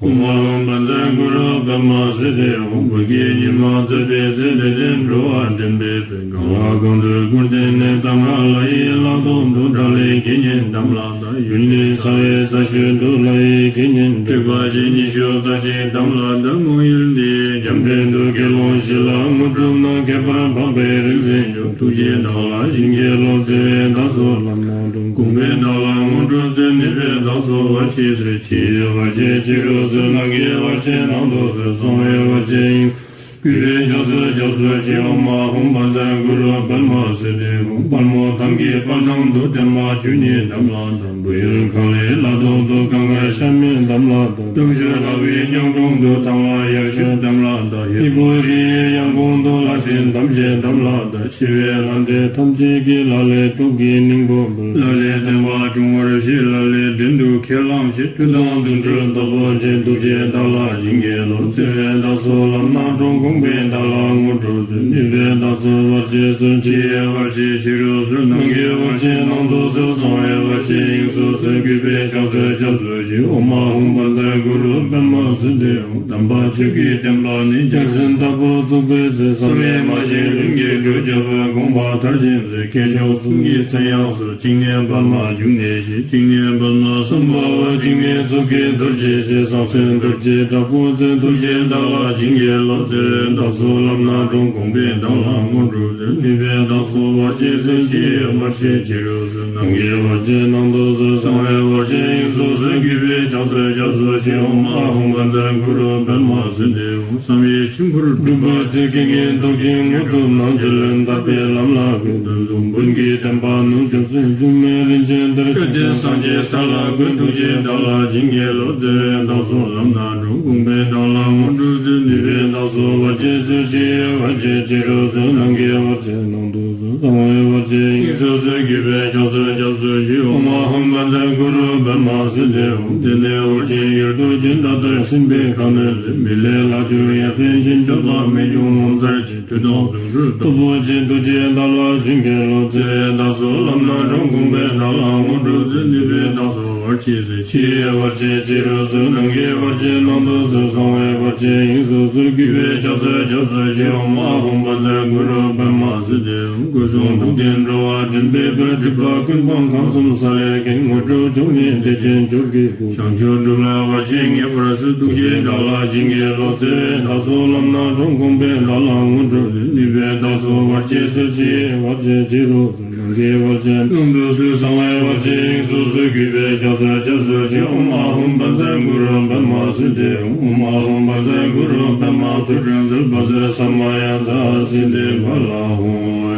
ཨོཾ་ཨཱཿཧཱུྃ་བཛྲ་གུ་རུ་པདྨ་སིདྡྷི་ཧཱུྃ། བོད་ཀྱི་ཉི་མ་རྩེ་པའི་རྩེ་ལས་འགྲོ་བ་འདྲེན་པའི་དཔལ། གང་ལ་གང་འདུལ་སྐུར་བསྟན་ནས། གཙང་ཁ་ལ་ཡི་ལ་ཐོག་ཏུ། དགྲ་ལྷའི་དགེ་བསྙེན་དམ་ལ་བཏགས། ཡུལ་ནི་ཚ་བའི་རྩ་ཤོད་དུ། ལྷ་ཡི་དགེ་བསྙེན་དྲེགས་པ་ཅན་ཉི་ཤུ་རྩ་གཅིག་དམ་ལ་བཏགས། མོ་ཡུལ་འདིའི་རྒྱ་འབྲས་དུ། དགེ་སློང་བཞི་ལ་དངོས་གྲུབ་གནང་། ཁྱད་པར་འཕགས་པའི་རིག་འཛིན་མཆོག། ཐུགས་རྗེས་བདག་ལ་བྱིན་གྱིས་རློབས། བརྩེ་བས་བདག་སོགས་ལམ་སྣ་དྲོངས། དགོངས་པས་བདག་ལ་དངོས་གྲུབ་སྩོལ། ནུས་པས་བདག་སོགས་བར་ཆད་སོལ། ཕྱི་ཡི་བར་ཆད་ཕྱི་རུ་སོལ། ནང་གི་བར་ཆད་ནང་དུ་སོལ། གསང་བའི་བར་ཆད་དབྱིངས། གུས་པས་ཕྱག་འཚལ་སྐྱབས་སུ་མཆི། ཨོཾ་ཨཱཿཧཱུྃ་བཛྲ་གུ་རུ་པདྨ་སིདྡྷི་ཧཱུྃ། དཔལ་མོ་དམ་གྱི་དཔལ་ཐང་དུ། བསྟན་པ་བཅུ་གཉིས་དམ་ལ་བཏགས། བོད་ཡུལ་གངས་ལའི་ལ་ཐོག་ཏུ། གངས་དཀར་ཤ་མེད་དམ་ལ་བཏགས། སྟོབས་ཆེན་ལྷ་བའི་གཉང་དྲུང་དུ། ཐང་ལྷ་ཡར་ཞུད་དམ་ལ་བཏགས། ཧས་པོ་རི་ཡི་ཡང་གོང་དུ། ལྷ་སྲིན་ཐམས་ཅད་དམ་ལ་བཏགས། ཆེ་བའི་ལྷ་འདྲེ་ཐམས་ཅད་ཀྱིས། ལ་ལས་སྲོག་གི་སྙིང་པོ་འབུལ། ལ་ལས་བསྟན་པ་སྲུང་བར་བྱེད། ལ་ལས་བྲན་དུ་ཁས་བླངས་བྱེད། མཐུ་དང་རྫུ་འཕྲུལ་སྟོབས་པོ་ཆེ། ཐུགས་རྗེས་བདག་ལ་བྱིན་གྱིས་རློབས། བརྩེ་བས་བདག་སོགས་ལམ་སྣ་དྲོངས། དགོངས་པས་བདག་ལ་དངོས་གྲུབ་སྩོལ། ནུས་པས་བདག་སོགས་བར་ཆད་སོལ། ཕྱི་ཡི་བར་ཆད་ཕྱི་རུ་སོལ། ནང་གི་བར་ཆད་ནང་དུ་སོལ། གསང་བའི་བར་ཆད་དབྱིངས་སུ་སོལ། གུས་པས་ཕྱག་འཚལ་སྐྱབས་སུ་མཆི། ཨོཾ་ཨཱཿཧཱུྃ་བཛྲ་གུ་རུ་པདྨ་སིདྡྷི་ཧཱུྃ། དམ་པ་ཆོས་ཀྱི་བསྟན་པ་ནི། སྦྱར་ཟིན་ལྟ་བུར་བཙུགས་པའི་ཚེ། བསམ་ཡས་མ་བཞེངས་ལྷུན་གྱིས་གྲུབ། རྒྱལ་པོའི་དགོངས་པ་མཐར་ཕྱིན་ཚེ། སྐྱེས་མཆོག་གསུམ་གྱི་མཚན་ཡང་གསོལ། བཅིངས་ནས་པདྨ་འབྱུང་གནས་ཞེས། བཅིངས་ནས་པདྨ་སམྦྷ་ཝ། བཅིངས་ནས་མཚོ་སྐྱེས་རྡོ་རྗེ་ཞེས། གསང་མཚན་རྡོ་རྗེ་དྲག་པོ་རྩལ། ཐུགས་རྗེས་བདག་ལ་བྱིན་གྱིས་རློབས། བརྩེ་བས་བདག་སོགས་ལམ་སྣ་དྲོངས། དགོངས་པས་བདག་ལ་དངོས་གྲུབ་སྩོལ། ནུས་པས་བདག་སོགས་བར་ཆད་སོལ། ཕྱི་ཡི་བར་ཆད་ཕྱི་རུ་སོལ། ནང་གི་བར་ཆད་ནང་དུ་སོལ། གསང་བའི་བར་ཆད་དབྱིངས་སུ་སོལ། གུས་པས་ཕྱག་འཚལ་སྐྱབས་སུ་མཆི། ཨོཾ་ཨཱཿཧཱུྃ་བཛྲ་གུ་རུ་པདྨ་སིདྡྷི་ཧཱུྃ། བསམ་ཡས་མཆིམས་ཕུར་སྒྲུབ་པའི་ཚེ། དགེ་བསྙེན་མདོག་ཅན་དངོས་གྲུབ་གནང་། རྗེ་བློན་ཐར་པའི་ལམ་ལ་བཀོད། དོན་གསུམ་བོན་གྱི་བསྟན་པ་ནུབ་ཕྱོགས་སུ། འབྱུང་གནས་རིན་ཆེན་གཏེར་སྤྲད་དེ། སངས་རྒྱས་ས་ལ་བཀོད། ཐུགས་རྗེས་བདག་ལ་བྱིན་གྱིས་རློབས། བརྩེ་བས་བདག་སོགས་ལམ་སྣ་དྲོངས། དགོངས་པས་བདག་ལ་དངོས་གྲུབ་སྩོལ། ནུས་པས་བདག་སོགས་བར་ཆད་སོལ། ཕྱི་ཡི་བར་ཆད་ཕྱི་རུ་སོལ། ནང་གི་བར་ཆད་ནང་དུ་སོལ། གསང་བའི་བར་ཆད་དབྱིངས་སུ་སོལ། གུས་པས་ཕྱག་འཚལ་སྐྱབས་སུ་མཆི། ཨོཾ་ཨཱཿཧཱུྃ་བཛྲ་གུ་རུ་པདྨ་སིདྡྷི་ཧཱུྃ། དེ་ནས་ཨོ་རྒྱན་ཡུལ་དུ་བྱོན། ད་ལྟར་གསན་པའི་ཁ་གནོན་ཚེ། མི་ལས་ལྷག་གྱུར་ཡ་མཚན་ཅན། མཆོག་དང་རྨད་བྱུང་ངོ་མཚར་ཅན། མཐུ་དང་རྫུ་འཕྲུལ་སྟོབས་པོ་ཆེ། ཐུགས་རྗེས་བདག་ལ་བྱིན་གྱིས་རློབས། བརྩེ་བས་བདག་སོགས་ལམ་སྣ་དྲོངས། དགོངས་པས་བདག་ལ་དངོས་གྲུབ་སྩོལ། ནུས་པས་བདག་སོགས་བར་ཆད་སོལ། ཕྱི་ཡི་བར་ཆད་ཕྱི་རུ་སོལ། ནང་གི་བར་ཆད་ནང་དུ་སོལ། གསང་བའི་བར་ཆད་དབྱིངས་སུ་སོལ། གུས་པས་ཕྱག་འཚལ་སྐྱབས་སུ་མཆི། ཨོཾ་ཨཱཿཧཱུྃ་བཛྲ་གུ་རུ་པདྨ་སིདྡྷི་ཧཱུྃ། སྐུ་གསུང་ཐུགས་ལྡན་འགྲོ་བ་འདྲེན་པའི་དཔལ། སྒྲིབ་པ་ཀུན་སྤངས་ཁམས་གསུམ་ས་ལེར་མཁྱེན། དངོས་གྲུབ་མཆོག་ནི་བདེ་ཆེན་མཆོག་གི་སྐུ། བྱང་ཆུབ་སྒྲུབ་ལ་བར་ཆད་ངེས་པར་སོལ། ཐུགས་རྗེས་བདག་ལ་བྱིན་གྱིས་རློབས། བརྩེ་བས་བདག་སོགས་ལམ་སྣ་དྲོངས། དགོངས་པས་བདག་ལ་དངོས་གྲུབ་སྩོལ། ནུས་པས་བདག་སོགས་བར་ཆད་སོལ། ཕྱི་ཡི་བར་ཆད་ཕྱི་རུ་སོལ། ནང་གི་བར་ཆད་ནང་དུ་སོལ། གསང་བའི་བར་ཆད་དབྱིངས་སུ་སོལ། གུས་པས་ཕྱག་འཚལ་སྐྱབས་སུ་མཆི། ཨོཾ་ཨཱཿཧཱུྃ་བཛྲ་གུ་རུ་པདྨ་སིདྡྷི་ཧཱུྃ། ཨོཾ་ཨཱཿཧཱུྃ་བཛྲ་གུ་རུ་པདྨ་ཐོད་ཕྲེང་རྩལ། བཛྲ་ས་མ་ཡ་ཛཿསིདྡྷི་ཕ་ལ་ཧཱུྃ།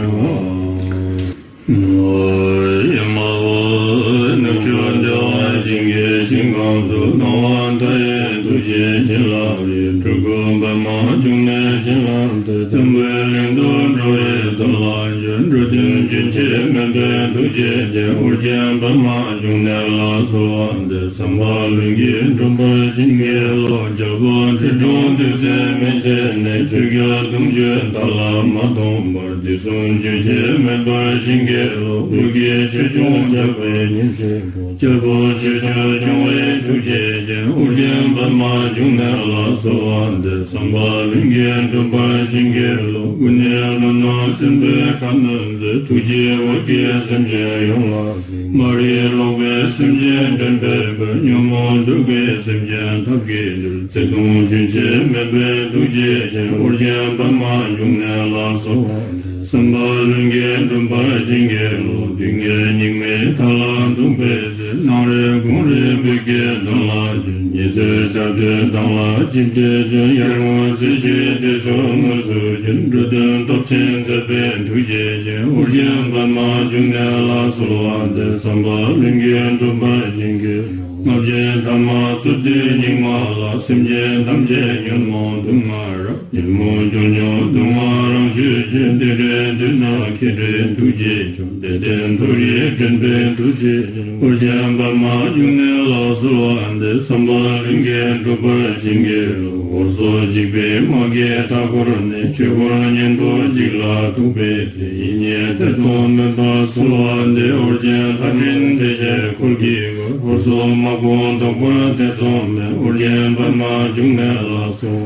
ཨེ་མ་ཧོ། ནུབ་ཕྱོགས་བདེ་བ་ཅན་གྱི་ཞིང་ཁམས་སུ། སྣང་བ་མཐའ་ཡས་ཐུགས་རྗེའི་བྱིན་རླབས་ཀྱིས། སྤྲུལ་སྐུ་པདྨ་འབྱུང་གནས་བྱིན་རླབས་དང་། འཛམ་བུའི་གླིང་དུ་འགྲོ་བའི་དོན་ལ་བྱོན། འགྲོ་དོན་རྒྱུན་ཆད་མེད་པའི་ཐུགས་རྗེ་ཅན། ཨོ་རྒྱན་པདྨ་འབྱུང་གནས་ལ་གསོལ་བ་འདེབས། བསམ་པ་ལྷུན་གྱིས་འགྲུབ་པར་བྱིན་གྱིས་རློབས། རྒྱལ་པོ་ཁྲི་སྲོང་ལྡེ་བཙན་མན་ཆད་ནས། ཆོས་རྒྱལ་གདུང་བརྒྱུད་བདག་ལ་མ་སྟོངས་བར། དུས་གསུམ་རྒྱུན་ཆད་མེད་པར་བྱིན་གྱིས་རློབས། བོད་ཀྱི་ཆོས་སྐྱོང་ཇག་པའི་གཉེན་གཅིག་པོ། རྒྱལ་པོ་ཆོས་སྐྱོང་སྐྱོང་བའི་ཐུགས་རྗེ་ཅན། ཨོ་རྒྱན་པདྨ་འབྱུང་གནས་ལ་གསོལ་བ་འདེབས། བསམ་པ་ལྷུན་གྱིས་འགྲུབ་པར་བྱིན་གྱིས་རློབས། སྐུ་ནི་ཀླུ་ནག་སྲིན་པོའི་ཁ་གནོན་མཛད། ཐུགས་རྗེས་འོད་ཀྱིས་སེམས་ཅན་ཡོངས་ལ། མ་རིག་ལོག་པའི་སེམས་ཅན་འདྲེན་པའི་དཔལ། ཉོན་མོངས་འཇུག་པའི་སེམས་ཅན་ཐབས་ཀྱིས་འདུལ། བརྩེ་གདུང་རྒྱུན་ཆད་མེད་པའི་ཐུགས་རྗེ་ཅན། ཨོ་རྒྱན་པདྨ་འབྱུང་གནས་ལ་གསོལ་བ་འདེབས། བསམ་པ་ལྷུན་གྱིས་འགྲུབ་པར་བྱིན་གྱིས་རློབས། སྡུག་བསྔལ་སྙིགས་མའི་མཐའ་ལ་ཐུག་པའི་ཚེ། ནམ་རེ་དགོང་རེ་བོད་ཀྱི་དོན་ལ་བྱོན། ཉི་ཚེ་ཆར་དུས་མདངས་ལ་ཅིབ་ཏེ་བྱོན། ཡར་ངོ་ཚེས་བཅུའི་དུས་སུ་དངོས་སུ་བྱོན། འགྲོ་དོན་སྟོབས་ཆེན་མཛད་པའི་ཐུགས་རྗེ་ཅན། ཨོ་རྒྱན་པདྨ་འབྱུང་གནས་ལ་གསོལ་བ་འདེབས། བསམ་པ་ལྷུན་གྱིས་འགྲུབ་པར་བྱིན་གྱིས་རློབས། ལྔ་བརྒྱའི་ཐ་མ་རྩོད་དུས་སྙིགས་མ་ལ། སེམས་ཅན་ཐམས་ཅད་ཉོན་མོངས་དུག་ལྔ་རབ། ཉོན་མོངས་ཆོས་ཉིད་དུག་ལྔ་རང་གཅོད་ཅིང་། དེ་འདྲའི་དུས་ན་མཁས་གྲུབ་ཐུགས་རྗེ་ཆུང་། དད་ལྡན་མཐོ་རིས་འདྲེན་པའི་ཐུགས་རྗེ་ཅན། ཨོ་རྒྱན་པདྨ་འབྱུང་གནས་ལ་གསོལ་བ་འདེབས། བསམ་པ་ལྷུན་གྱིས་འགྲུབ་པར་བྱིན་གྱིས་རློབས། འོད་སོགས་འཇིགས་པའི་དམག་གིས་མཐའ་བསྐོར་ནས། ཆོས་འཁོར་གཉན་པོ་འཇིག་ལ་ཐུག་པའི་ཚེ། ཡིད་གཉིས་ཐེ་ཚོམ་མེད་པར་གསོལ་བ་འདེབས། ཨོ་རྒྱན་ལྷ་འདྲེ་སྡེ་བརྒྱད་འཁོར་གྱིས་བསྐོར། འོད་སོགས་དམག་དཔུང་བཟློག་པར་ཐེ་ཚོམ་མེད། ཨོ་རྒྱན་པདྨ་འབྱུང་གནས་ལ་གསོལ།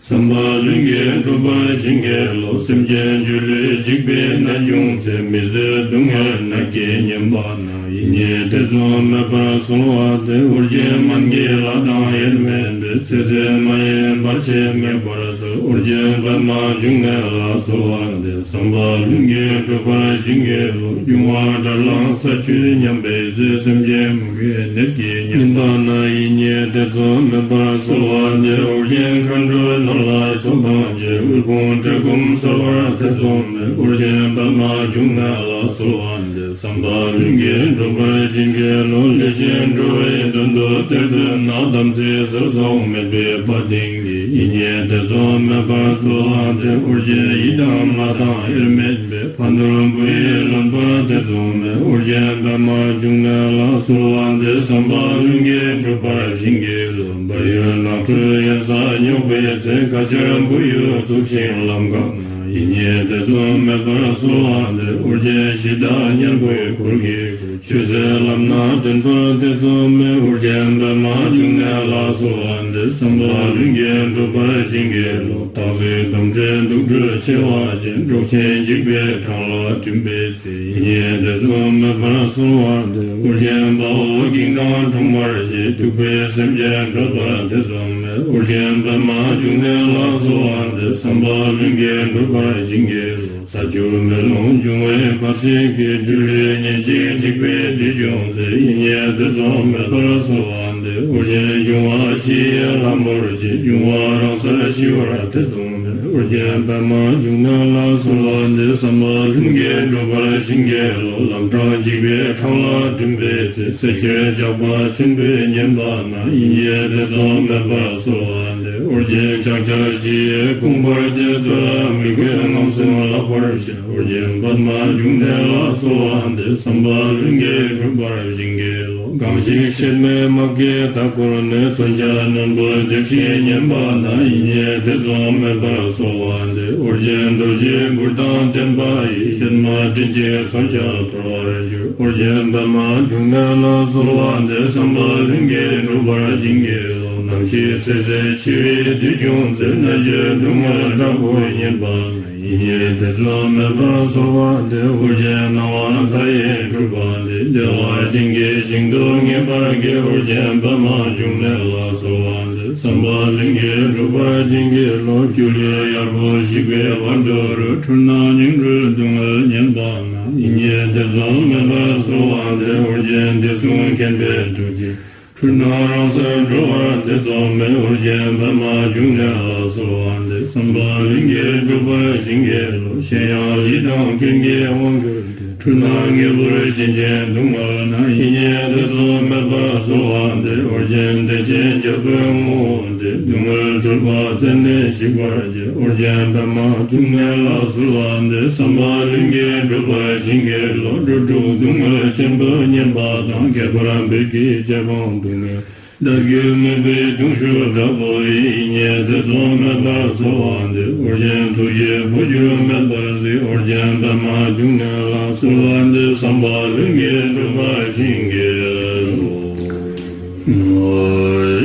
བསམ་པ་ལྷུན་གྱིས་འགྲུབ་པར་བྱིན་གྱིས་རློབས། སེམས་ཅན་སྒྱུ་ལུས་འཇིག་པའི་ནད་བྱུང་ཚེ། མི་བཟོད་སྡུག་བསྔལ་ནད་ཀྱིས་ཉེན་པ་ན། ཡིད་གཉིས་ཐེ་ཚོམ་མེད་པར་གསོལ་བ་འདེབས། ཨོ་རྒྱན་སྨན་གྱི་བླ་དང་དབྱེར་མེད་པས། ཚེ་ཟད་མ་ཡིན་བར་ཆད་མེད་པར་སེལ། ཨོ་རྒྱན་པདྨ་འབྱུང་གནས་ལ་གསོལ་བ་འདེབས། བསམ་པ་ལྷུན་གྱིས་འགྲུབ་པར་བྱིན་གྱིས་རློབས། འབྱུང་བ་དགྲར་ལངས་ས་བཅུད་ཉམས་པའི་ཚེ། སེམས་ཅན་མུ་གེའི་ནད་ཀྱིས་ཉེན་པ་ན། ཡིད་གཉིས་ཐེ་ཚོམ་མེད་པར་གསོལ་བ་འདེབས། ཨོ་རྒྱན་མཁའ་འགྲོའི་ནོར་ལྷ་ཚོགས་དང་བཅས། དབུལ་ཕོངས་བཀྲེས་སྐོམ་སེལ་བར་ཐེ་ཚོམ་མེད། ཨོ་རྒྱན་པདྨ་འབྱུང་གནས་ལ་གསོལ་བ་འདེབས། བསམ་པ་ལྷུན་གྱིས་འགྲུབ་པར་བྱིན་གྱིས་རློབས། ལས་ཅན་འགྲོ་བའི་དོན་དུ་གཏེར་འདོན་ན། དམ་ཚིག་ཟེར་སོགས་མེད་པའི་དཔའ་གདེང་གིས། ཡིད་གཉིས་ཐེ་ཚོམ་མེད་པར་གསོལ་བ་འདེབས། ཨོ་རྒྱན་ཡི་དམ་ལྷ་དང་དབྱེར་མེད་པས། ཕ་ནོར་བུ་ཡིས་ལོན་པར་ཐེ་ཚོམ་མེད། ཨོ་རྒྱན་པདྨ་འབྱུང་གནས་ལ་གསོལ་བ་འདེབས། བསམ་པ་ལྷུན་གྱིས་འགྲུབ་པར་བྱིན་གྱིས་རློབས། བལ་ཡུལ་ནགས་ཁྲོད་གཡན་ས་སྙོགས་པའི་ཚེ། ཁ་ཆར་བུ་ཡུག་འཚུབས་ཤིང་ལམ་འགགས་ན། ཡིད་གཉིས་ཐེ་ཚོམ་མེད་པར་གསོལ་བ་འདེབས། ཨོ་རྒྱན་གཞི་བདག་གཉན་པོའི་འཁོར་གྱིས་བསྐོར། ཆོས་ཟེར་ལམ་སྣ་འདྲེན་པར་ཐེ་ཚོམ་མེད། ཨོ་རྒྱན་པདྨ་འབྱུང་གནས་ལ་གསོལ་བ་འདེབས། བསམ་པ་ལྷུན་གྱིས་འགྲུབ་པར་བྱིན་གྱིས་རློབས། སྟག་གཟིག་དོམ་དྲེད་དུག་སྦྲུལ་མཆེ་བ་ཅན། འབྲོག་ཆེན་འཇིགས་པའི་འཕྲང་ལ་འགྲིམ་པའི་ཚེ། ཡིད་གཉིས་ཐེ་ཚོམ་མེད་པར་གསོལ་བ་འདེབས། ཨོ་རྒྱན་དཔའ་བོ་བགེགས་དང་འཁྲུག་པར་བྱེད། གདུག་པའི་སེམས་ཅན་སྐྲོད་པར་ཐེ་ཚོམ་མེད། ཨོ་རྒྱན་པདྨ་འབྱུང་གནས་ལ་གསོལ་བ་འདེབས། བསམ་པ་ལྷུན་གྱིས་འགྲུབ་པར་བྱིན་གྱིས་རློབས། ས་ཆུ་མེ་རླུང་འབྱུང་བའི་བར་ཆད་ཀྱིས། སྒྱུ་ལུས་ཉེན་ཅིང་འཇིག་པའི་དུས་བྱུང་ཚེ། ཡིད་གཉིས་ཐེ་ཚོམ་མེད་པར་གསོལ་བ་འདེབས། ཨོ་རྒྱན་འབྱུང་བ་བཞི་ཡི་ལྷ་མོར་བཅས། འབྱུང་བ་རང་སར་ཞི་བར་ཐེ་ཚོམ་མེད། ཨོ་རྒྱན་པདྨ་འབྱུང་གནས་ལ་གསོལ་བ་འདེབས། བསམ་པ་ལྷུན་གྱིས་འགྲུབ་པར་བྱིན་གྱིས་རློབས། ལམ་འཕྲང་འཇིགས་པའི་འཕྲང་ལ་འགྲིམ་པའི་ཚེ། བསད་ཁྱེར་ཇག་པ་ཆེན་པོས་ཉེན་པ་ན། ཡིད་གཉིས་ཐེ་ཚོམ་མེད་པར་གསོལ་བ་འདེབས། ཨོ་རྒྱན་ཕྱག་རྒྱ་བཞི་ཡིས་བསྐོར་བར་བགྱི། རྩོད་ར་མི་དགོས་རྔམ་སེམས་བརླག་པར་བྱ། ཨོ་རྒྱན་པདྨ་འབྱུང་གནས་ལ་གསོལ་བ་འདེབས། བསམ་པ་ལྷུན་གྱིས་འགྲུབ་པར་བྱིན་གྱིས་རློབས། གང་ཞིག་གཤེད་མའི་དམག་གིས་མཐའ་བསྐོར་ནས། མཚོན་ཆ་རྣོན་པོས་འདེབས་ཤིང་ཉེན་པ་ན། ཡིད་གཉིས་ཐེ་ཚོམ་མེད་པར་གསོལ་བ་འདེབས། ཨོ་རྒྱན་རྡོ་རྗེའི་གུར་དང་ལྡན་པ་ཡིས། གཤེད་མ་བྲན་ཅིང་མཚོན་ཆ་འཐོར་བར་འགྱུར། ཨོ་རྒྱན་པདྨ་འབྱུང་གནས་ལ་གསོལ་བ་འདེབས། བསམ་པ་ལྷུན་གྱིས་འགྲུབ་པར་བྱིན་གྱིས་རློབས། ནམ་ཞིག་ཚེ་ཟད་འཆི་བའི་དུས་བྱུང་ཚེ། མནར་གཅོད་སྡུག་བསྔལ་དྲག་པོས་ཉེན་པ་ན། ཡིད་གཉིས་ཐེ་ཚོམ་མེད་པར་གསོལ་བ་འདེབས། ཨོ་རྒྱན་སྣང་བ་མཐའ་ཡས་སྤྲུལ་པ་འདི། བདེ་བ་ཅན་གྱི་ཞིང་དུ་ངེས་པར་སྐྱེ། ཨོ་རྒྱན་པདྨ་འབྱུང་གནས་ལ་གསོལ་བ་འདེབས། བསམ་པ་ལྷུན་གྱིས་འགྲུབ་པར་བྱིན་གྱིས་རློབས། སྒྱུ་ལུས་གཡར་པོ་ཞིག་པའི་བར་དོ་རུ། འཁྲུལ་སྣང་ཉིང་འཁྲུལ་སྡུག་བསྔལ་ཉེན་པ་ན། ཡིད་གཉིས་ཐེ་ཚོམ་མེད་པར་གསོལ་བ་འདེབས། ཨོ་རྒྱན་བདེ་སྲུང་མཁྱེན་པའི་ཐུགས་རྗེས། འཁྲུལ་སྣང་རང་སར་གྲོལ་བར་ཐེ་ཚོམ་མེད། ཨོ་རྒྱན་པདྨ་འབྱུང་གནས་ལ་གསོལ་བ་འདེབས། བསམ་པ་ལྷུན་གྱིས་འགྲུབ་པར་བྱིན་གྱིས་རློབས། གཞན་ཡང་ཡིད་དང་རྐྱེན་གྱིས་དབང་གྱུར་ཏེ། འཁྲུལ་སྣང་ངེས་པར་ཞེན་ཅིང་སྡུག་བསྔལ་ན། ཡིད་གཉིས་ཐེ་ཚོམ་མེད་པར་གསོལ་བ་འདེབས། ཨོ་རྒྱན་བདེ་ཆེན་རྒྱལ་པོའི་ངོ་བོ་འདི། སྡུག་བསྔལ་འཁྲུལ་པ་རྩད་ནས་ཞིག་པར་བྱེད། ཨོ་རྒྱན་པདྨ་འབྱུང་གནས་ལ་གསོལ་བ་འདེབས། བསམ་པ་ལྷུན་གྱིས་འགྲུབ་པར་བྱིན་གྱིས་རློབས། འགྲོ་དྲུག་སྡུག་བསྔལ་ཆེན་པོ་ཉེན་པ་དང་། ཁྱད་པར་བོད་ཀྱི་རྗེ་འབངས་སྡུག་བསྔལ། བདག་རྒྱུད་མུན་པའི་གདུང་ཤུགས་དྲག་པོ་ཡིས། ཡིད་གཉིས་ཐེ་ཚོམ་མེད་པར་གསོལ་བ་འདེབས། ཨོ་རྒྱན་ཐུགས་རྗེས་འཕོ་འགྱུར་མེད་པར་གཟིགས། ཨོ་རྒྱན་པདྨ་འབྱུང་གནས་ལ་གསོལ་བ་འདེབས། བསམ་པ་ལྷུན་གྱིས་འགྲུབ་པར་བྱིན་གྱིས་རློབས།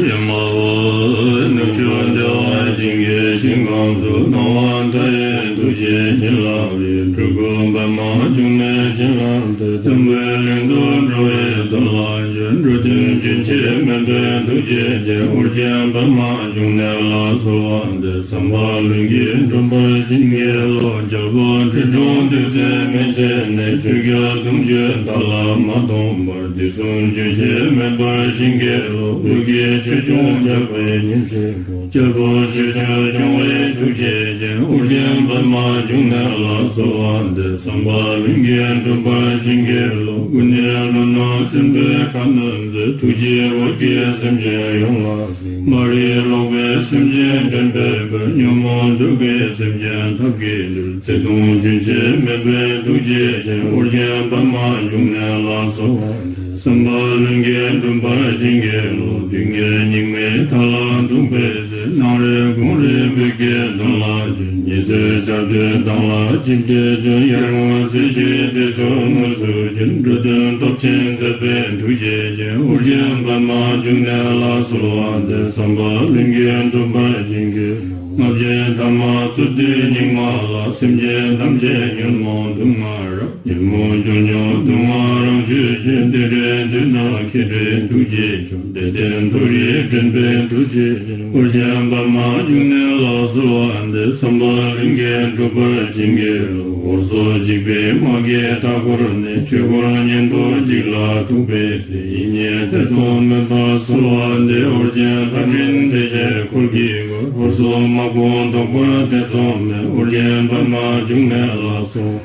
ཨེ་མ་ཧོ། ནུབ་ཕྱོགས་བདེ་བ་ཅན་གྱི་ཞིང་ཁམས་སུ། སྣང་བ་མཐའ་ཡས་ཐུགས་རྗེའི་བྱིན་རླབས་ཀྱིས། སྤྲུལ་སྐུ་པདྨ་འབྱུང་གནས་བྱིན་རླབས་ཏེ། འཛམ་བུའི་གླིང་དུ་འགྲོ་བའི་དོན་ལ། འགྲོ་དོན་རྒྱུན་ཆད་མེད་པའི་ཐུགས་རྗེ་ཅན། ཨོ་རྒྱན་པདྨ་འབྱུང་གནས་ལ་གསོལ་བ་འདེབས། བསམ་པ་ལྷུན་གྱིས་འགྲུབ་པར་བྱིན་གྱིས་རློབས། རྒྱལ་པོ་ཁྲི་སྲོང་ལྡེ་བཙན་མན་ཆད་ནས། ཆོས་རྒྱལ་གདུང་བརྒྱུད་མཐའ་ལ་མ་སྟོངས་བར། དུས་གསུམ་རྒྱུན་ཆད་མེད་པར་བྱིན་གྱིས་རློབས། བོད་ཀྱི་ཆོས་སྐྱོང་ཇག་པའི་ཉིན་བྱེད་པོ། རྒྱལ་པོ་ཆོས་སྐྱོང་སྐྱོང་བའི་ཐུགས་རྗེ་ཅན། ཨོ་རྒྱན་པདྨ་འབྱུང་གནས་ལ་གསོལ་བ་འདེབས། བསམ་པ་ལྷུན་གྱིས་འགྲུབ་པར་བྱིན་གྱིས་རློབས། ཀུན་ནས་ཀླུ་ནག་སྲིན་པོའི་ཁ་གནོན་མཛད། ཐུགས་རྗེས་འོད་ཀྱིས་སེམས་ཅན་ཡོངས་ལ་གཟིགས། མ་རིག་ལོག་པའི་སེམས་ཅན་འདྲེན་པའི་དཔལ། ཉོན་མོངས་འཇུག་པའི་སེམས་ཅན་ཐབས་ཀྱིས་འདུལ། བརྩེ་གདུང་རྒྱུན་ཆད་མེད་པའི་ཐུགས་རྗེ་ཅན། ཨོ་རྒྱན་པདྨ་འབྱུང་གནས་ལ་གསོལ་བ་འདེབས། བསམ་པ་ལྷུན་གྱིས་འགྲུབ་པར་བྱིན་གྱིས་རློབས། སྡུག་བསྔལ་སྙིགས་མའི་མཐའ་ལ་ཐུག་པའི་ཚེ། སྣང་རིང་དགོངས་རིང་བོད་ཀྱི་དོན་ལ་བྱོན། ཉི་ཚེ་ཆར་དུས་མདངས་ལ་ཆིབས་ཏེ་བྱོན། ཡར་ངོ་ཚེས་བཅུའི་དུས་སུ་དངོས་སུ་བྱོན། འགྲོ་དོན་སྟོབས་ཆེན་མཛད་པའི་ཐུགས་རྗེ་ཅན། ཨོ་རྒྱན་པདྨ་འབྱུང་གནས་ལ་གསོལ་བ་འདེབས། བསམ་པ་ལྷུན་གྱིས་འགྲུབ་པར་བྱིན་གྱིས་རློབས། ལྔ་བརྒྱའི་ཐ་མ་རྩོད་དུས་སྙིགས་མ་ལ། སེམས་ཅན་ཐམས་ཅད་ཉོན་མོངས་དུག་ལྔ་རབ། ཉོན་མོངས་འཇོམས་མྱོང་དུག་ལྔ་རང་ཆོས་ཅན། དེ་འདྲའི་དུས་ན་མཁྱེན་དྲིན་ཐུགས་རྗེ་ཆེ། དད་ལྡན་མཐོ་རིས་འདྲེན་པའི་ཐུགས་རྗེ་ཅན། ཨོ་རྒྱན་པདྨ་འབྱུང་གནས་ལ་གསོལ་བ་འདེབས། བསམ་པ་ལྷུན་གྱིས་འགྲུབ་པར་བྱིན་གྱིས་རློབས། འོལ་ཚོགས་འཇིགས་པའི་དམག་གིས་མཐའ་བསྐོར་ནས། ཆོས་འཁོར་གཉན་པོ་འཇིག་ལ་ཐུག་པའི་ཚེ། ཡིད་གཉིས་ཐེ་ཚོམ་མེད་པར་གསོལ་བ་འདེབས། ཨོ་རྒྱན་ལྷ་འདྲེ་སྡེ་བརྒྱད་འཁོར་གྱིས་བསྐོར། འོལ་ཚོགས་དམག་དཔུང་བཟློག་པར་ཐེ་ཚོམ་མེད། ཨོ་རྒྱན་པདྨ་འབྱུང་གནས་ལ་གསོལ།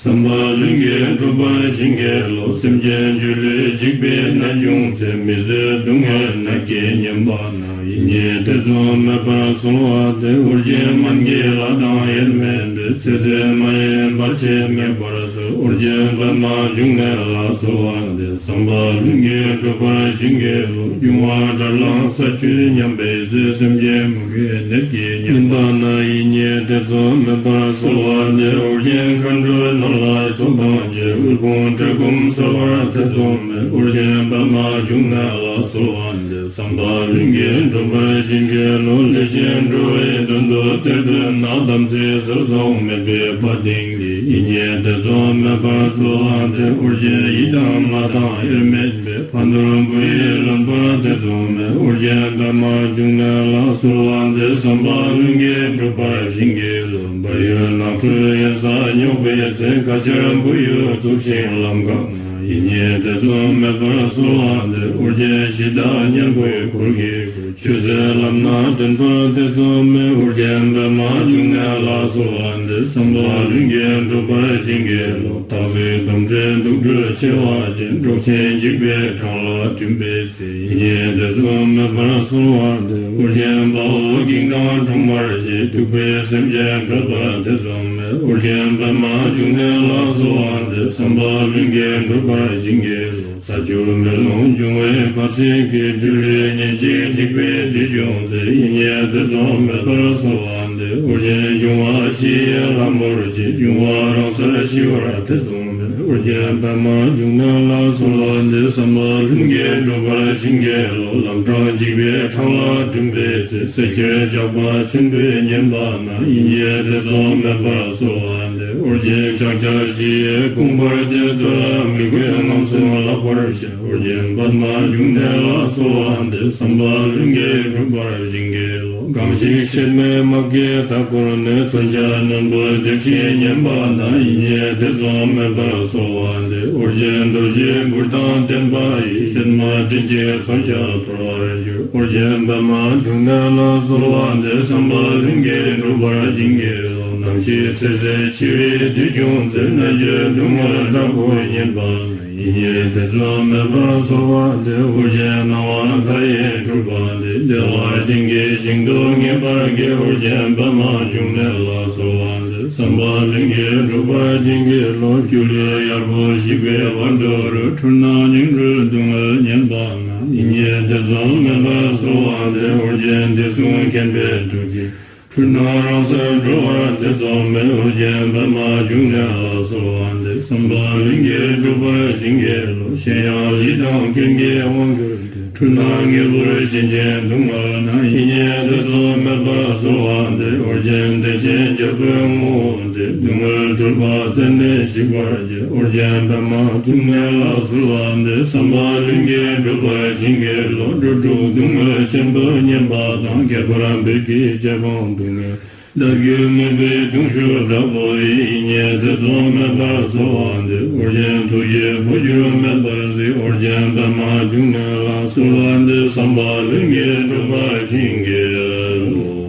བསམ་པ་ལྷུན་གྱིས་འགྲུབ་པར་བྱིན་གྱིས་རློབས། སེམས་ཅན་སྒྱུ་ལུས་འཇིག་པའི་ནད་བྱུང་ཚེ། མི་བཟོད་སྡུག་བསྔལ་ནད་ཀྱིས་ཉེན་པ་ན། ཡིད་གཉིས་ཐེ་ཚོམ་མེད་པར་གསོལ་བ་འདེབས། ཨོ་རྒྱན་མན་གྱི་ལྷ་དང་དབྱེར་མེད་པའི། ཚེ་ཟད་མ་ཡིན་བར་ཆད་མེད་པར་སོལ། ཨོ་རྒྱན་པདྨ་འབྱུང་གནས་ལ་གསོལ་བ་འདེབས། བསམ་པ་ལྷུན་གྱིས་འགྲུབ་པར་བྱིན་གྱིས་རློབས། འབྱུང་བ་དགྲར་ལངས་ས་བཅུད་ཉམས་པའི་ཚེ། སེམས་ཅན་མུ་གེའི་ནད་ཀྱིས་ཉེན་པ་ན། ཡིད་གཉིས་ཐེ་ཚོམ་མེད་པར་གསོལ་བ་འདེབས། ཨོ་རྒྱན་མཁའ་འགྲོའི་ནོར་ལྷ་ཚོགས་དང་བཅས། དབུལ་ཕོངས་བཀྲེས་སྐོམ་སེལ་བར་ཐེ་ཚོམ་མེད། ཨོ་རྒྱན་པདྨ་འབྱུང་གནས་ལ་གསོལ་བ་འདེབས། བསམ་པ་ལྷུན་གྱིས་འགྲུབ་པར་བྱིན་གྱིས་རློབས། ལས་ཅན་འགྲོ་བའི་དོན་དུ་གཏེར་འདོན་ན། དམ་ཚིག་ཟེར་སོགས་མེད་པའི་དཔའ་གདེང་གིས། ཡིད་གཉིས་ཐེ་ཚོམ་མེད་པར་གསོལ་བ་འདེབས། ཨོ་རྒྱན་ཡི་དམ་ལྷ་དང་དབྱེར་མེད་པའི། ཕ་ནོར་བུ་ཡིས་ལོན་པར་ཐེ་ཚོམ་མེད། ཨོ་རྒྱན་པདྨ་འབྱུང་གནས་ལ་གསོལ་བ་འདེབས། བསམ་པ་ལྷུན་གྱིས་འགྲུབ་པར་བྱིན་གྱིས་རློབས། བལ་ཡུལ་ནགས་ཁྲོད་གཡན་ས་རྙོག་པའི་ཚེ། ཁ་ཆར་བུ་ཡུག་འཚུབས་ཤིང་ལམ་འགག་ན། ཡིད་གཉིས་ཐེ་ཚོམ་མེད་པར་གསོལ་བ་འདེབས། ཨོ་རྒྱན་གཞི་བདག་གཉན་པོའི་འཁོར་གྱིས་བསྐོར། ཆོས་ཟེར་ལམ་སྣ་འདྲེན་པར་ཐེ་ཚོམ་མེད། ཨོ་རྒྱན་པདྨ་འབྱུང་གནས་ལ་གསོལ་བ་འདེབས། བསམ་པ་ལྷུན་གྱིས་འགྲུབ་པར་བྱིན་གྱིས་རློབས། སྟག་གཟིག་དོམ་དྲེད་དུག་སྦྲུལ་མཆེ་བ་ཅན། འབྲོག་ཆེན་འཇིགས་པའི་འཕྲང་ལ་འགྲིམ་པའི་ཚེ། ཡིད་གཉིས་ཐེ་ཚོམ་མེད་པར་གསོལ་བ་འདེབས། ཨོ་རྒྱན་དཔའ་བོ་གིང་དང་འཁྲུག་མར་བཅས། གདུག་པའི་སེམས་ཅན་སྐྲོད་པར་ཐེ་ཚོམ་མེད། ཨོ་རྒྱན་པདྨ་འབྱུང་གནས་ལ་གསོལ་བ་འདེབས། བསམ་པ་ལྷུན་གྱིས་འགྲུབ་པར་བྱིན་གྱིས་རློབས། ས་ཆུ་མེ་རླུང་འབྱུང་བའི་བར་ཆད་ཀྱིས། སྒྱུ་ལུས་ཉེན་ཅིང་འཇིགས་པའི་དུས་བྱུང་ཚེ། ཡིད་གཉིས་ཐེ་ཚོམ་མེད་པར་གསོལ་བ་འདེབས། ཨོ་རྒྱན་འབྱུང་བ་བཞི་ཡི་ལྷ་མོར་བཅས། འབྱུང་བ་རང་སར་ཞི་བར་ཐེ་ཚོམ་མེད། ཨོ་རྒྱན་པདྨ་འབྱུང་གནས་ལ་གསོལ་བ་འདེབས། བསམ་པ་ལྷུན་གྱིས་འགྲུབ་པར་བྱིན་གྱིས་རློབས། ལམ་འཕྲང་འཇིགས་པའི་འཕྲང་ལ་འགྲིམ་པའི་ཚེ། བསད་ཁྱེར་ཇག་པ་ཆེན་པོས་ཉེན་པ་ན། ཡིད་གཉིས་ཐེ་ཚོམ་མེད་པར་གསོལ་བ་འདེབས། ཨོ་རྒྱན་ཕྱག་རྒྱ་བཞི་ཡིས་དཔུང་འབར་ཏེ། རྩོད་ལ་མི་འགོས་རྔམ་སེམས་བརླག་པར་བྱ། ཨོ་རྒྱན་པདྨ་འབྱུང་གནས་ལ་གསོལ་བ་འདེབས། བསམ་པ་ལྷུན་གྱིས་འགྲུབ་པར་བྱིན་གྱིས་རློབས། གང་ཞིག་གཤེད་མའི་དམག་གིས་མཐའ་བསྐོར་ནས། མཚོན་ཆ་རྣོན་པོས་འདེབས་ཤིང་ཉེན་པ་ན། ཡིད་གཉིས་ཐེ་ཚོམ་མེད་པར་གསོལ་བ་འདེབས། ཨོ་རྒྱན་རྡོ་རྗེ་གུར་དང་ལྡན་པ་ཡིས། གཤེད་མ་སྤྲིན་གྱི་མཚོན་ཆ་འཐོར་བར་འགྱུར། ཨོ་རྒྱན་པདྨ་འབྱུང་གནས་ལ་གསོལ་བ་འདེབས། བསམ་པ་ལྷུན་གྱིས་འགྲུབ་པར་བྱིན་གྱིས་རློབས། ནམ་ཞིག་ཚེ་ཟད་འཆི་བའི་དུས་བྱུང་ཚེ། ནད་གཅོད་སྡུག་བསྔལ་དྲག་པོས་ཉེན་པ་ན། ཡིད་གཉིས་ཐེ་ཚོམ་མེད་པར་གསོལ་བ་འདེབས། ཨོ་རྒྱན་སྣང་བ་མཐའ་ཡས་སྤྲུལ་པ་འདི། བདེ་བ་ཅན་གྱི་ཞིང་དུ་ངེས་པར་སྐྱེ། ཨོ་རྒྱན་པདྨ་འབྱུང་གནས་ལ་གསོལ་བ་འདེབས། བསམ་པ་ལྷུན་གྱིས་འགྲུབ་པར་བྱིན་གྱིས་རློབས། སྒྱུ་ལུས་གཡར་པོ་ཞིག་པའི་བར་དོ་རུ། འཁྲུལ་སྣང་ཉིང་འཁྲུལ་སྡུག་བསྔལ་ཉེན་པ་ན། ཡིད་གཉིས་ཐེ་ཚོམ་མེད་པར་གསོལ་བ་འདེབས། ཨོ་རྒྱན་བདེ་སྲུང་མཁྱེན་པའི་ཐུགས་རྗེ། འཁྲུལ་སྣང་རང་སར་གྲོལ་བར་ཐེ་ཚོམ་མེད། ཨོ་རྒྱན་པདྨ་འབྱུང་གནས་ལ་གསོལ་བ་འདེབས། བསམ་པ་ལྷུན་གྱིས་འགྲུབ་པར་བྱིན་གྱིས་རློབས། གཞན་ཡང་ལུས་དང་རྐྱེན་གྱིས་དབང་གྱུར་ཏེ། འཁྲུལ་སྣང་ངེས་པར་ཞེན་ཅིང་སྡུག་བསྔལ་ན། ཡིད་གཉིས་ཐེ་ཚོམ་མེད་པར་གསོལ་བ་འདེབས། ཨོ་རྒྱན་བདེ་ཆེན་རྒྱལ་པོའི་ངོ་བོ་འདི། སྡུག་བསྔལ་འཁྲུལ་པ་རྩད་ནས་ཞིག་པར་བྱེད། ཨོ་རྒྱན་པདྨ་འབྱུང་གནས་ལ་གསོལ་བ་འདེབས། བསམ་པ་ལྷུན་གྱིས་འགྲུབ་པར་བྱིན་གྱིས་རློབས། འགྲོ་དྲུག་སྡུག་བསྔལ་ཆེན་པོས་ཉེན་པ་དང་། ཁྱད་པར་བོད་ཀྱི་རྗེ་འབངས་སྡུག་བསྔལ། བརྡ་བརྒྱུད་མུན་པའི་གདུང་ཤུགས་དྲག་པོ་ཡིས། ཡིད་གཉིས་ཐེ་ཚོམ་མེད་པར་གསོལ་བ་འདེབས། ཨོ་རྒྱན་ཐུགས་རྗེས་འཕོ་འགྱུར་མེད་པར་གཟིགས། ཨོ་རྒྱན་པདྨ་འབྱུང་གནས་ལ་གསོལ་བ་འདེབས། བསམ་པ་ལྷུན་གྱིས་འགྲུབ་པར་བྱིན་གྱིས་རློབས།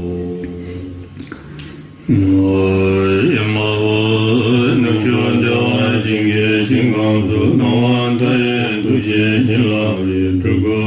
ཨེ་མ་ཧོ། ནུབ་ཕྱོགས་བདེ་བ་ཅན་གྱི་ཞིང་ཁམས་སུ། སྣང་བ་མཐའ་ཡས་ཐུགས་རྗེའི་བྱིན་རླབས་ཀྱིས། སྤྲུལ་སྐུ་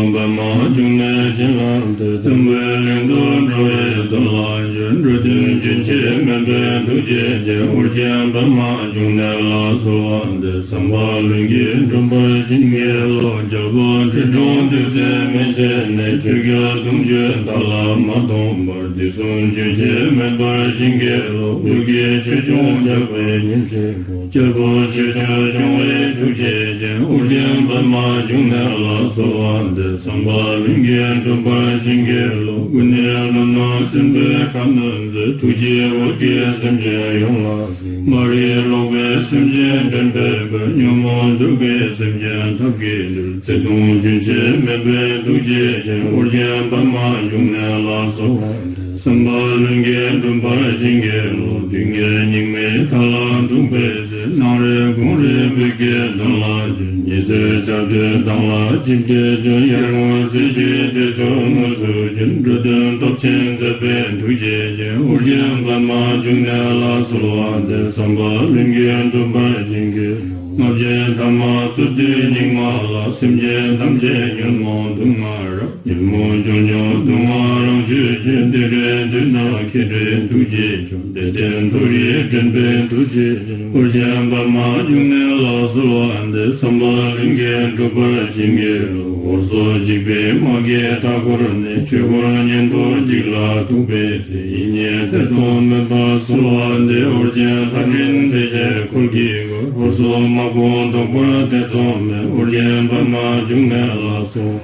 འགྲོ་དོན་རྒྱུན་ཆད་མེད་པའི་ཐུགས་རྗེ་ཅན། ཨོ་རྒྱན་པདྨ་འབྱུང་གནས་ལ་གསོལ་བ་འདེབས། བསམ་པ་ལྷུན་གྱིས་འགྲུབ་པར་བྱིན་གྱིས་རློབས། རྒྱལ་པོ་ཁྲི་སྲོང་ལྡེ་བཙན་མན་ཆད་ནས། ཆོས་རྒྱལ་གདུང་བརྒྱུད་བདག་ལ་མ་སྟོངས་བར། དུས་གསུམ་རྒྱུན་ཆད་མེད་པར་བྱིན་གྱིས་རློབས། བོད་ཀྱི་ཆོས་སྐྱོང་ཇག་པའི་ཉིན་བྱེད་པོ། རྒྱལ་པོ་ཆོས་སྐྱོང་སྐྱོང་བའི་ཐུགས་རྗེ་ཅན། ཨོ་རྒྱན་པདྨ་འབྱུང་གནས་ལ་གསོལ་བ་འདེབས། བསམ་པ་ལྷུན་གྱིས་འགྲུབ་པར་བྱིན་གྱིས་རློབས། སྐུ་ནི་ཀླུ་ནག་སྲིན་པོའི་ཁ་གནོན་མཛད། ཐུགས་རྗེས་འོད་ཀྱིས་སེམས་ཅན་ཡོངས་ལ་གཟིགས། མ་རིག་ལོག་པའི་སེམས་ཅན་འདྲེན་པའི་དཔལ། ཉོན་མོངས་འཇུག་པའི་སེམས་ཅན་ཐབས་ཀྱིས་འདུལ། བརྩེ་གདུང་རྒྱུན་ཆད་མེད་པའི་ཐུགས་རྗེ་ཅན། ཨོ་རྒྱན་པདྨ་འབྱུང་གནས་ལ་གསོལ་བ་འདེབས། བསམ་པ་ལྷུན་གྱིས་འགྲུབ་པར་བྱིན་གྱིས་རློབས། སྡུག་བསྔལ་སྙིགས་མའི་མཐའ་ལ་ཐུག་པའི་ཚེ། ནངས་རེ་དགོང་རེ་བོད་ཀྱི་དོན་ལ་བྱོན། ཉི་ཚེ་ཆར་དུས་མདངས་ལ་ཅིབས་ཀྱིས་བྱོན། ཡར་ངོ་ཚེས་བཅུའི་དུས་སུ་དངོས་སུ་བྱོན། འགྲོ་དོན་སྟོབས་ཆེན་མཛད་པའི་ཐུགས་རྗེ་ཅན། ཨོ་རྒྱན་པདྨ་འབྱུང་གནས་ལ་གསོལ་བ་འདེབས། བསམ་པ་ལྷུན་གྱིས་འགྲུབ་པར་བྱིན་གྱིས་རློབས། ལྔ་བརྒྱའི་ཐ་མ་རྩོད་དུས་སྙིགས་མ་ལ། སེམས་ཅན་ཐམས་ཅད་ཉོན་མོངས་དུག་ལྔ་རབ། ཉོན་མོངས་འཇོམས་མྱུར་དུག་ལྔ་རང་ཆོས་ཅན། དེ་འདྲའི་དུས་ན་མཁྱེན་བརྩེའི་ཐུགས་རྗེ་ཆུང་། དད་ལྡན་མཐོ་རིས་འདྲེན་པའི་ཐུགས་རྗེ་ཅན། ཨོ་རྒྱན་པདྨ་འབྱུང་གནས་ལ་གསོལ་བ་འདེབས། བསམ་པ་ལྷུན་གྱིས་འགྲུབ་པར་བྱིན་གྱིས་རློབས། ཧོར་སོག་འཇིགས་པའི་དམག་གིས་མཐའ་བསྐོར་ནས། ཆོས་འཁོར་གཉན་པོ་འཇིག་ལ་ཐུག་པའི་ཚེ། ཡིད་གཉིས་ཐེ་ཚོམ་མེད་པར་གསོལ་བ་འདེབས། ཨོ་རྒྱན་ལྷ་འདྲེ་འདི་ཕྱིར་འཁོར་གྱིས་བསྐོར། ཧོར་སོག་དམག་དཔུང་བཟློག་པར་ཐེ་ཚོམ་མེད། ཨོ་རྒྱན་པདྨ་འབྱུང་གནས་ལ་གསོལ།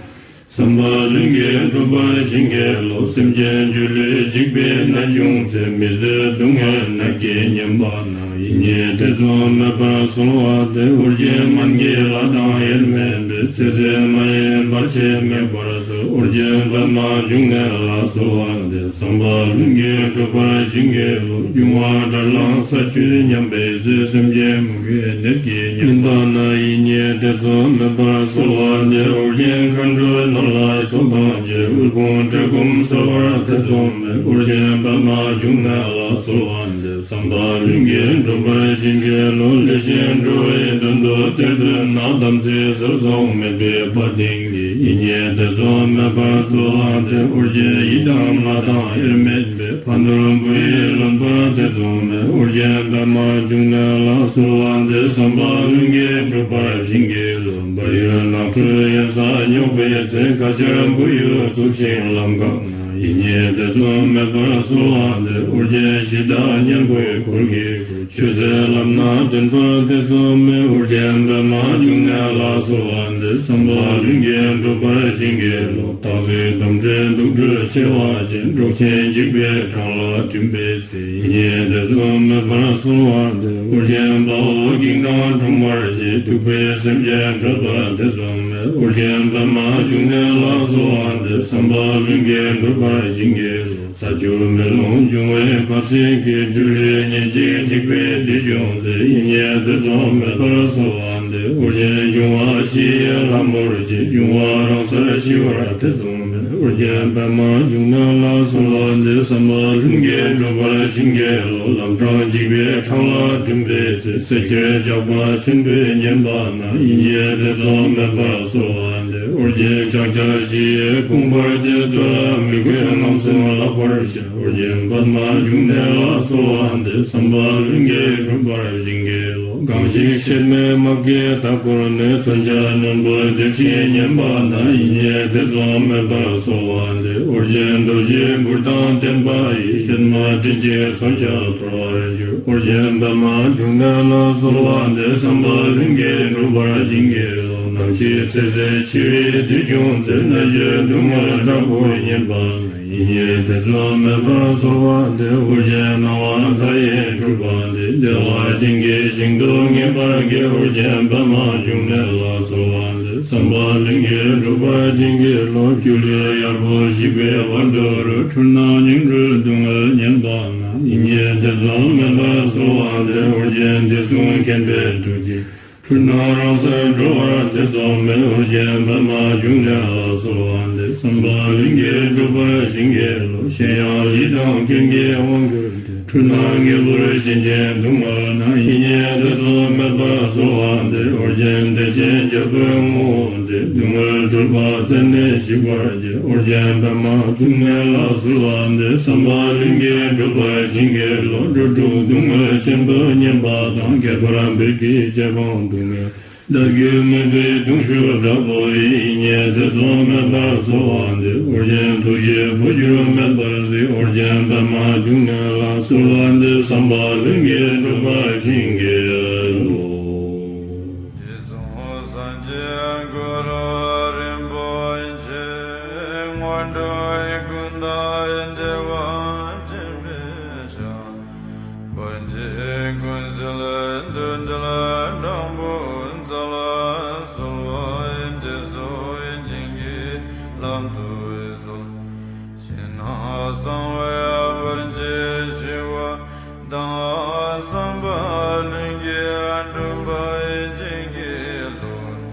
བསམ་པ་ལྷུན་གྱིས་འགྲུབ་པར་བྱིན་གྱིས་རློབས། སེམས་ཅན་སྒྱུ་ལུས་འཇིག་པའི་ནད་བྱུང་ཚེ། མི་བཟོད་སྡུག་བསྔལ་ནད་ཀྱིས་ཉེན་པ་ན། ཡིད་གཉིས་ཐེ་ཚོམ་མེད་པར་གསོལ་བ་འདེབས། ཨོ་རྒྱན་སྨན་གྱི་བླ་དང་དབྱེར་མེད་པའི། ཚེ་ཟད་མ་ཡིན་བར་ཆད་མེད་པར་གསོལ། ཨོ་རྒྱན་པདྨ་འབྱུང་གནས་ལ་གསོལ་བ་འདེབས། བསམ་པ་ལྷུན་གྱིས་འགྲུབ་པར་བྱིན་གྱིས་རློབས། འབྱུང་བ་དགྲར་ལངས་ས་བཅུད་ཉམས་པའི་ཚེ། སེམས་ཅན་མུ་གེའི་ནད་ཀྱིས་ཉེན་པ་ན། ཡིད་གཉིས་ཐེ་ཚོམ་མེད་པར་གསོལ་བ་འདེབས། ཨོ་རྒྱན་མཁའ་འགྲོའི་ནོར་ལྷ་ཚོགས་དང་བཅས། དབུལ་ཕོངས་བཀྲེས་སྐོམ་སེལ་བར་ཐེ་ཚོམ་མེད། ཨོ་རྒྱན་པདྨ་འབྱུང་གནས་ལ་གསོལ་བ་འདེབས། བསམ་པ་ལྷུན་གྱིས་འགྲུབ་པར་བྱིན་གྱིས་རློབས། ལེགས་བཤད་འགྲོ་བའི་དོན་དུ་གཏེར་སྟོན་ན། དམ་ཚིག་ཟེར་སོགས་མེད་པའི་དཔའ་གདེང་གིས། ཡིད་གཉིས་ཐེ་ཚོམ་མེད་པར་གསོལ་བ་འདེབས། ཨོ་རྒྱན་ཡི་དམ་ལྷ་དང་དབྱེར་མེད་པའི། ཕ་ནོར་བུ་ཡིས་ལོན་པར་ཐེ་ཚོམ་མེད། ཨོ་རྒྱན་པདྨ་འབྱུང་གནས་ལ་གསོལ་བ་འདེབས། བསམ་པ་ལྷུན་གྱིས་འགྲུབ་པར་བྱིན་གྱིས་རློབས། བལ་ཡུལ་ནགས་ཁྲོད་གཡུལ་ས་རྙོག་པའི་ཚེ། ཁ་ཆར་བུ་ཡུག་འཚུབས་ཤིང་ལམ་འགག་ན། ཡིད་གཉིས་ཐེ་ཚོམ་མེད་པར་གསོལ་བ་འདེབས། ཨོ་རྒྱན་གཞི་བདག་གཉན་པོའི་འཁོར་གྱིས་བསྐོར། ཆོས་ཟེར་ལམ་སྣ་འདྲེན་པར་ཐེ་ཚོམ་མེད། ཨོ་རྒྱན་པདྨ་འབྱུང་གནས་ལ་གསོལ་བ་འདེབས། བསམ་པ་ལྷུན་གྱིས་འགྲུབ་པར་བྱིན་གྱིས་རློབས། སྟག་གཟིག་དོམ་དྲེད་དུག་སྦྲུལ་མཆེ་བ་ཅན། འབྲོག་ཆེན་འཇིགས་པའི་འཕྲང་ལ་འགྲིམ་པའི་ཚེ། ཡིད་གཉིས་ཐེ་ཚོམ་མེད་པར་གསོལ་བ་འདེབས། ཨོ་རྒྱན་དཔའ་བོ་བགེགས་དང་འཁྲུག་པར་བྱེད། གདུག་པའི་སེམས་ཅན་བྲལ་བར་ཐེ་ཚོམ་མེད། ཨོ་རྒྱན་པདྨ་འབྱུང་གནས་ལ་གསོལ་བ་འདེབས། བསམ་པ་ལྷུན་གྱིས་འགྲུབ་པར་བྱིན་གྱིས་རློབས། ས་ཆུ་མེ་རླུང་འབྱུང་བའི་བར་སྲིད་ཀྱི། སྒྱུ་ལུས་ཉེར་གཅིག་འཇིག་པའི་དུས་བྱུང་ཚེ། ཡིད་གཉིས་ཐེ་ཚོམ་མེད་པར་གསོལ་བ་འདེབས། ཨོ་རྒྱན་འབྱུང་བ་བཞི་ཡི་ལྷ་མོར་བཅས། འབྱུང་བ་རང་སར་ཞི་བར་ཐེ་ཚོམ་མེད། ཨོ་རྒྱན་པདྨ་འབྱུང་གནས་ལ་གསོལ་བ་འདེབས། བསམ་པ་ལྷུན་གྱིས་འགྲུབ་པར་བྱིན་གྱིས་རློབས། ལམ་འཕྲང་འཇིགས་པའི་འཕྲང་ལ་འགྲིམ་པའི་ཚེ། ཟས་སྤྱོད་ཇག་པ་ཆེན་པོས་ཉེན་པ་ན། ཡིད་གཉིས་ཐེ་ཚོམ་མེད་པར་གསོལ་བ་འདེབས། ཨོ་རྒྱན་ཕྱག་རྒྱ་བཞི་ཡིས་དཔུང་འབར་ཏེ། རྩོད་ལ་མི་གུས་རྔམ་སེམས་བརླག་པར་བྱེད། ཨོ་རྒྱན་པདྨ་འབྱུང་གནས་ལ་གསོལ་བ་འདེབས། བསམ་པ་ལྷུན་གྱིས་འགྲུབ་པར་བྱིན་གྱིས་རློབས། གང་ཞིག་གཤེད་མའི་དམག་གིས་མཐའ་བསྐོར་ནས། མཚོན་ཆ་རྣོན་པོས་འདེབས་ཤིང་ཉེན་པ་ན། ཡིད་གཉིས་ཐེ་ཚོམ་མེད་པར་གསོལ་བ་འདེབས། ཨོ་རྒྱན་རྡོ་རྗེ་གུར་དང་ལྡན་པ་ཡིས། གཤེད་མ་སྤྲིན་གྱི་མཚོན་ཆ་འཐོར་བར་འགྱུར། ཨོ་རྒྱན་པདྨ་འབྱུང་གནས་ལ་གསོལ་བ་འདེབས། བསམ་པ་ལྷུན་གྱིས་འགྲུབ་པར་བྱིན་གྱིས་རློབས། ནམ་ཞིག་ཚེ་ཟད་འཆི་བའི་དུས་བྱུང་ཚེ། གནད་གཅོད་སྡུག་བསྔལ་དྲག་པོས་ཉེན་པ་ན། ཡིད་གཉིས་ཐེ་ཚོམ་མེད་པར་གསོལ་བ་འདེབས། ཨོ་རྒྱན་སྣང་བ་མཐའ་ཡས་སྤྲུལ་པ་འདི། བདེ་བ་ཅན་གྱི་ཞིང་དུ་ངེས་པར་སྐྱེ། ཨོ་རྒྱན་པདྨ་འབྱུང་གནས་ལ་གསོལ་བ་འདེབས། བསམ་པ་ལྷུན་གྱིས་འགྲུབ་པར་བྱིན་གྱིས་རློབས། སྒྱུ་ལུས་གཡར་པོ་ཞིག་པའི་བར་དོ་རུ། འཁྲུལ་སྣང་ཉིང་འཁྲུལ་སྡུག་བསྔལ་ཉེན་པ་ན། ཡིད་གཉིས་ཐེ་ཚོམ་མེད་པར་གསོལ་བ་འདེབས། ཨོ་རྒྱན་བདེ་སྲུང་མཁྱེན་པའི་ཐུགས་རྗེས། འཁྲུལ་སྣང་རང་སར་གྲོལ་བར་ཐེ་ཚོམ་མེད། ཨོ་རྒྱན་པདྨ་འབྱུང་གནས་ལ་གསོལ་བ་འདེབས། བསམ་པ་ལྷུན་གྱིས་འགྲུབ་པར་བྱིན་གྱིས་རློབས། གཞན་ཡང་ཡི་དམ་མཁན་གྱི་དབང་བསྐུར་ཏེ། འཁྲུལ་སྣང་ངེས་པར་ཞི་ཞིང་དུག་ལྔ་དང་། ཡིད་གཉིས་ཐེ་ཚོམ་མེད་པར་གསོལ་བ་འདེབས། ཨོ་རྒྱན་བདེ་ཆེན་རྒྱལ་པོའི་ངོ་བོ་འདི། སྡུག་བསྔལ་འཁྲུལ་པ་རྩད་ནས་ཞིག་པར་བྱེད། ཨོ་རྒྱན་པདྨ་འབྱུང་གནས་ལ་གསོལ་བ་འདེབས། བསམ་པ་ལྷུན་གྱིས་འགྲུབ་པར་བྱིན་གྱིས་རློབས། འགྲོ་དྲུག་སྡུག་བསྔལ་ཆེན་པོ་ཉམས་པ་དང་། ཁྱད་པར་བོད་ཀྱི་རྗེ་འབངས་སྡུག་བསྔལ་བརྡ་བརྒྱུད་མུན་པའི་གདུང་ཤུགས་དྲག་པོ་ཡིས། ཡིད་གཉིས་ཐེ་ཚོམ་མེད་པར་གསོལ་བ་འདེབས། ཨོ་རྒྱན་ཐུགས་རྗེས་འཕོ་འགྱུར་མེད་པར་གཟིགས། ཨོ་རྒྱན་པདྨ་འབྱུང་གནས་ལ་གསོལ་བ་འདེབས། བསམ་པ་ལྷུན་གྱིས་འགྲུབ་པར་བྱིན་གྱིས་རློབས། དེ་སོང་སངས་རྒྱས་གུ་རུ་རིན་པོ་ཆེ། སྔོན་འགྲོའི་ཀུན་བཏགས་བདེ་བ་ཆེན་པོའི་ཞབས། བར་ཆད་ཀུན་སེལ་འདུལ་དཀའི་དྲག་པོ་རྩལ། གསོལ་བ་འདེབས་སོ་བྱིན་གྱིས་བརླབ་ཏུ་གསོལ། ཕྱི་ནང་གསང་བའི་བར་ཆད་ཞི་བ་དང་། བསམ་པ་ལྷུན་གྱིས་འགྲུབ་པར་བྱིན་གྱིས་རློབས།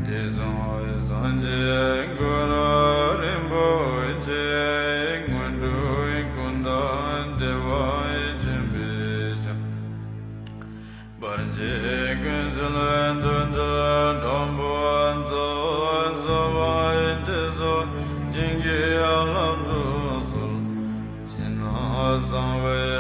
དེ་སོང་སངས་རྒྱས་གུ་རུ་རིན་པོ་ཆེ། སྔོན་འགྲོའི་ཀུན་བཏགས་བདེ་བ་ཆེན་པོའི་ཞབས། བར་ཆད་ཀུན་སེལ་འདུལ་དཀའི་དྲག་པོ་རྩལ། གསོལ་བ་འདེབས་སོ་བྱིན་གྱིས་བརླབ་ཏུ་གསོལ། ཕྱི་ནང་གསང་བའི་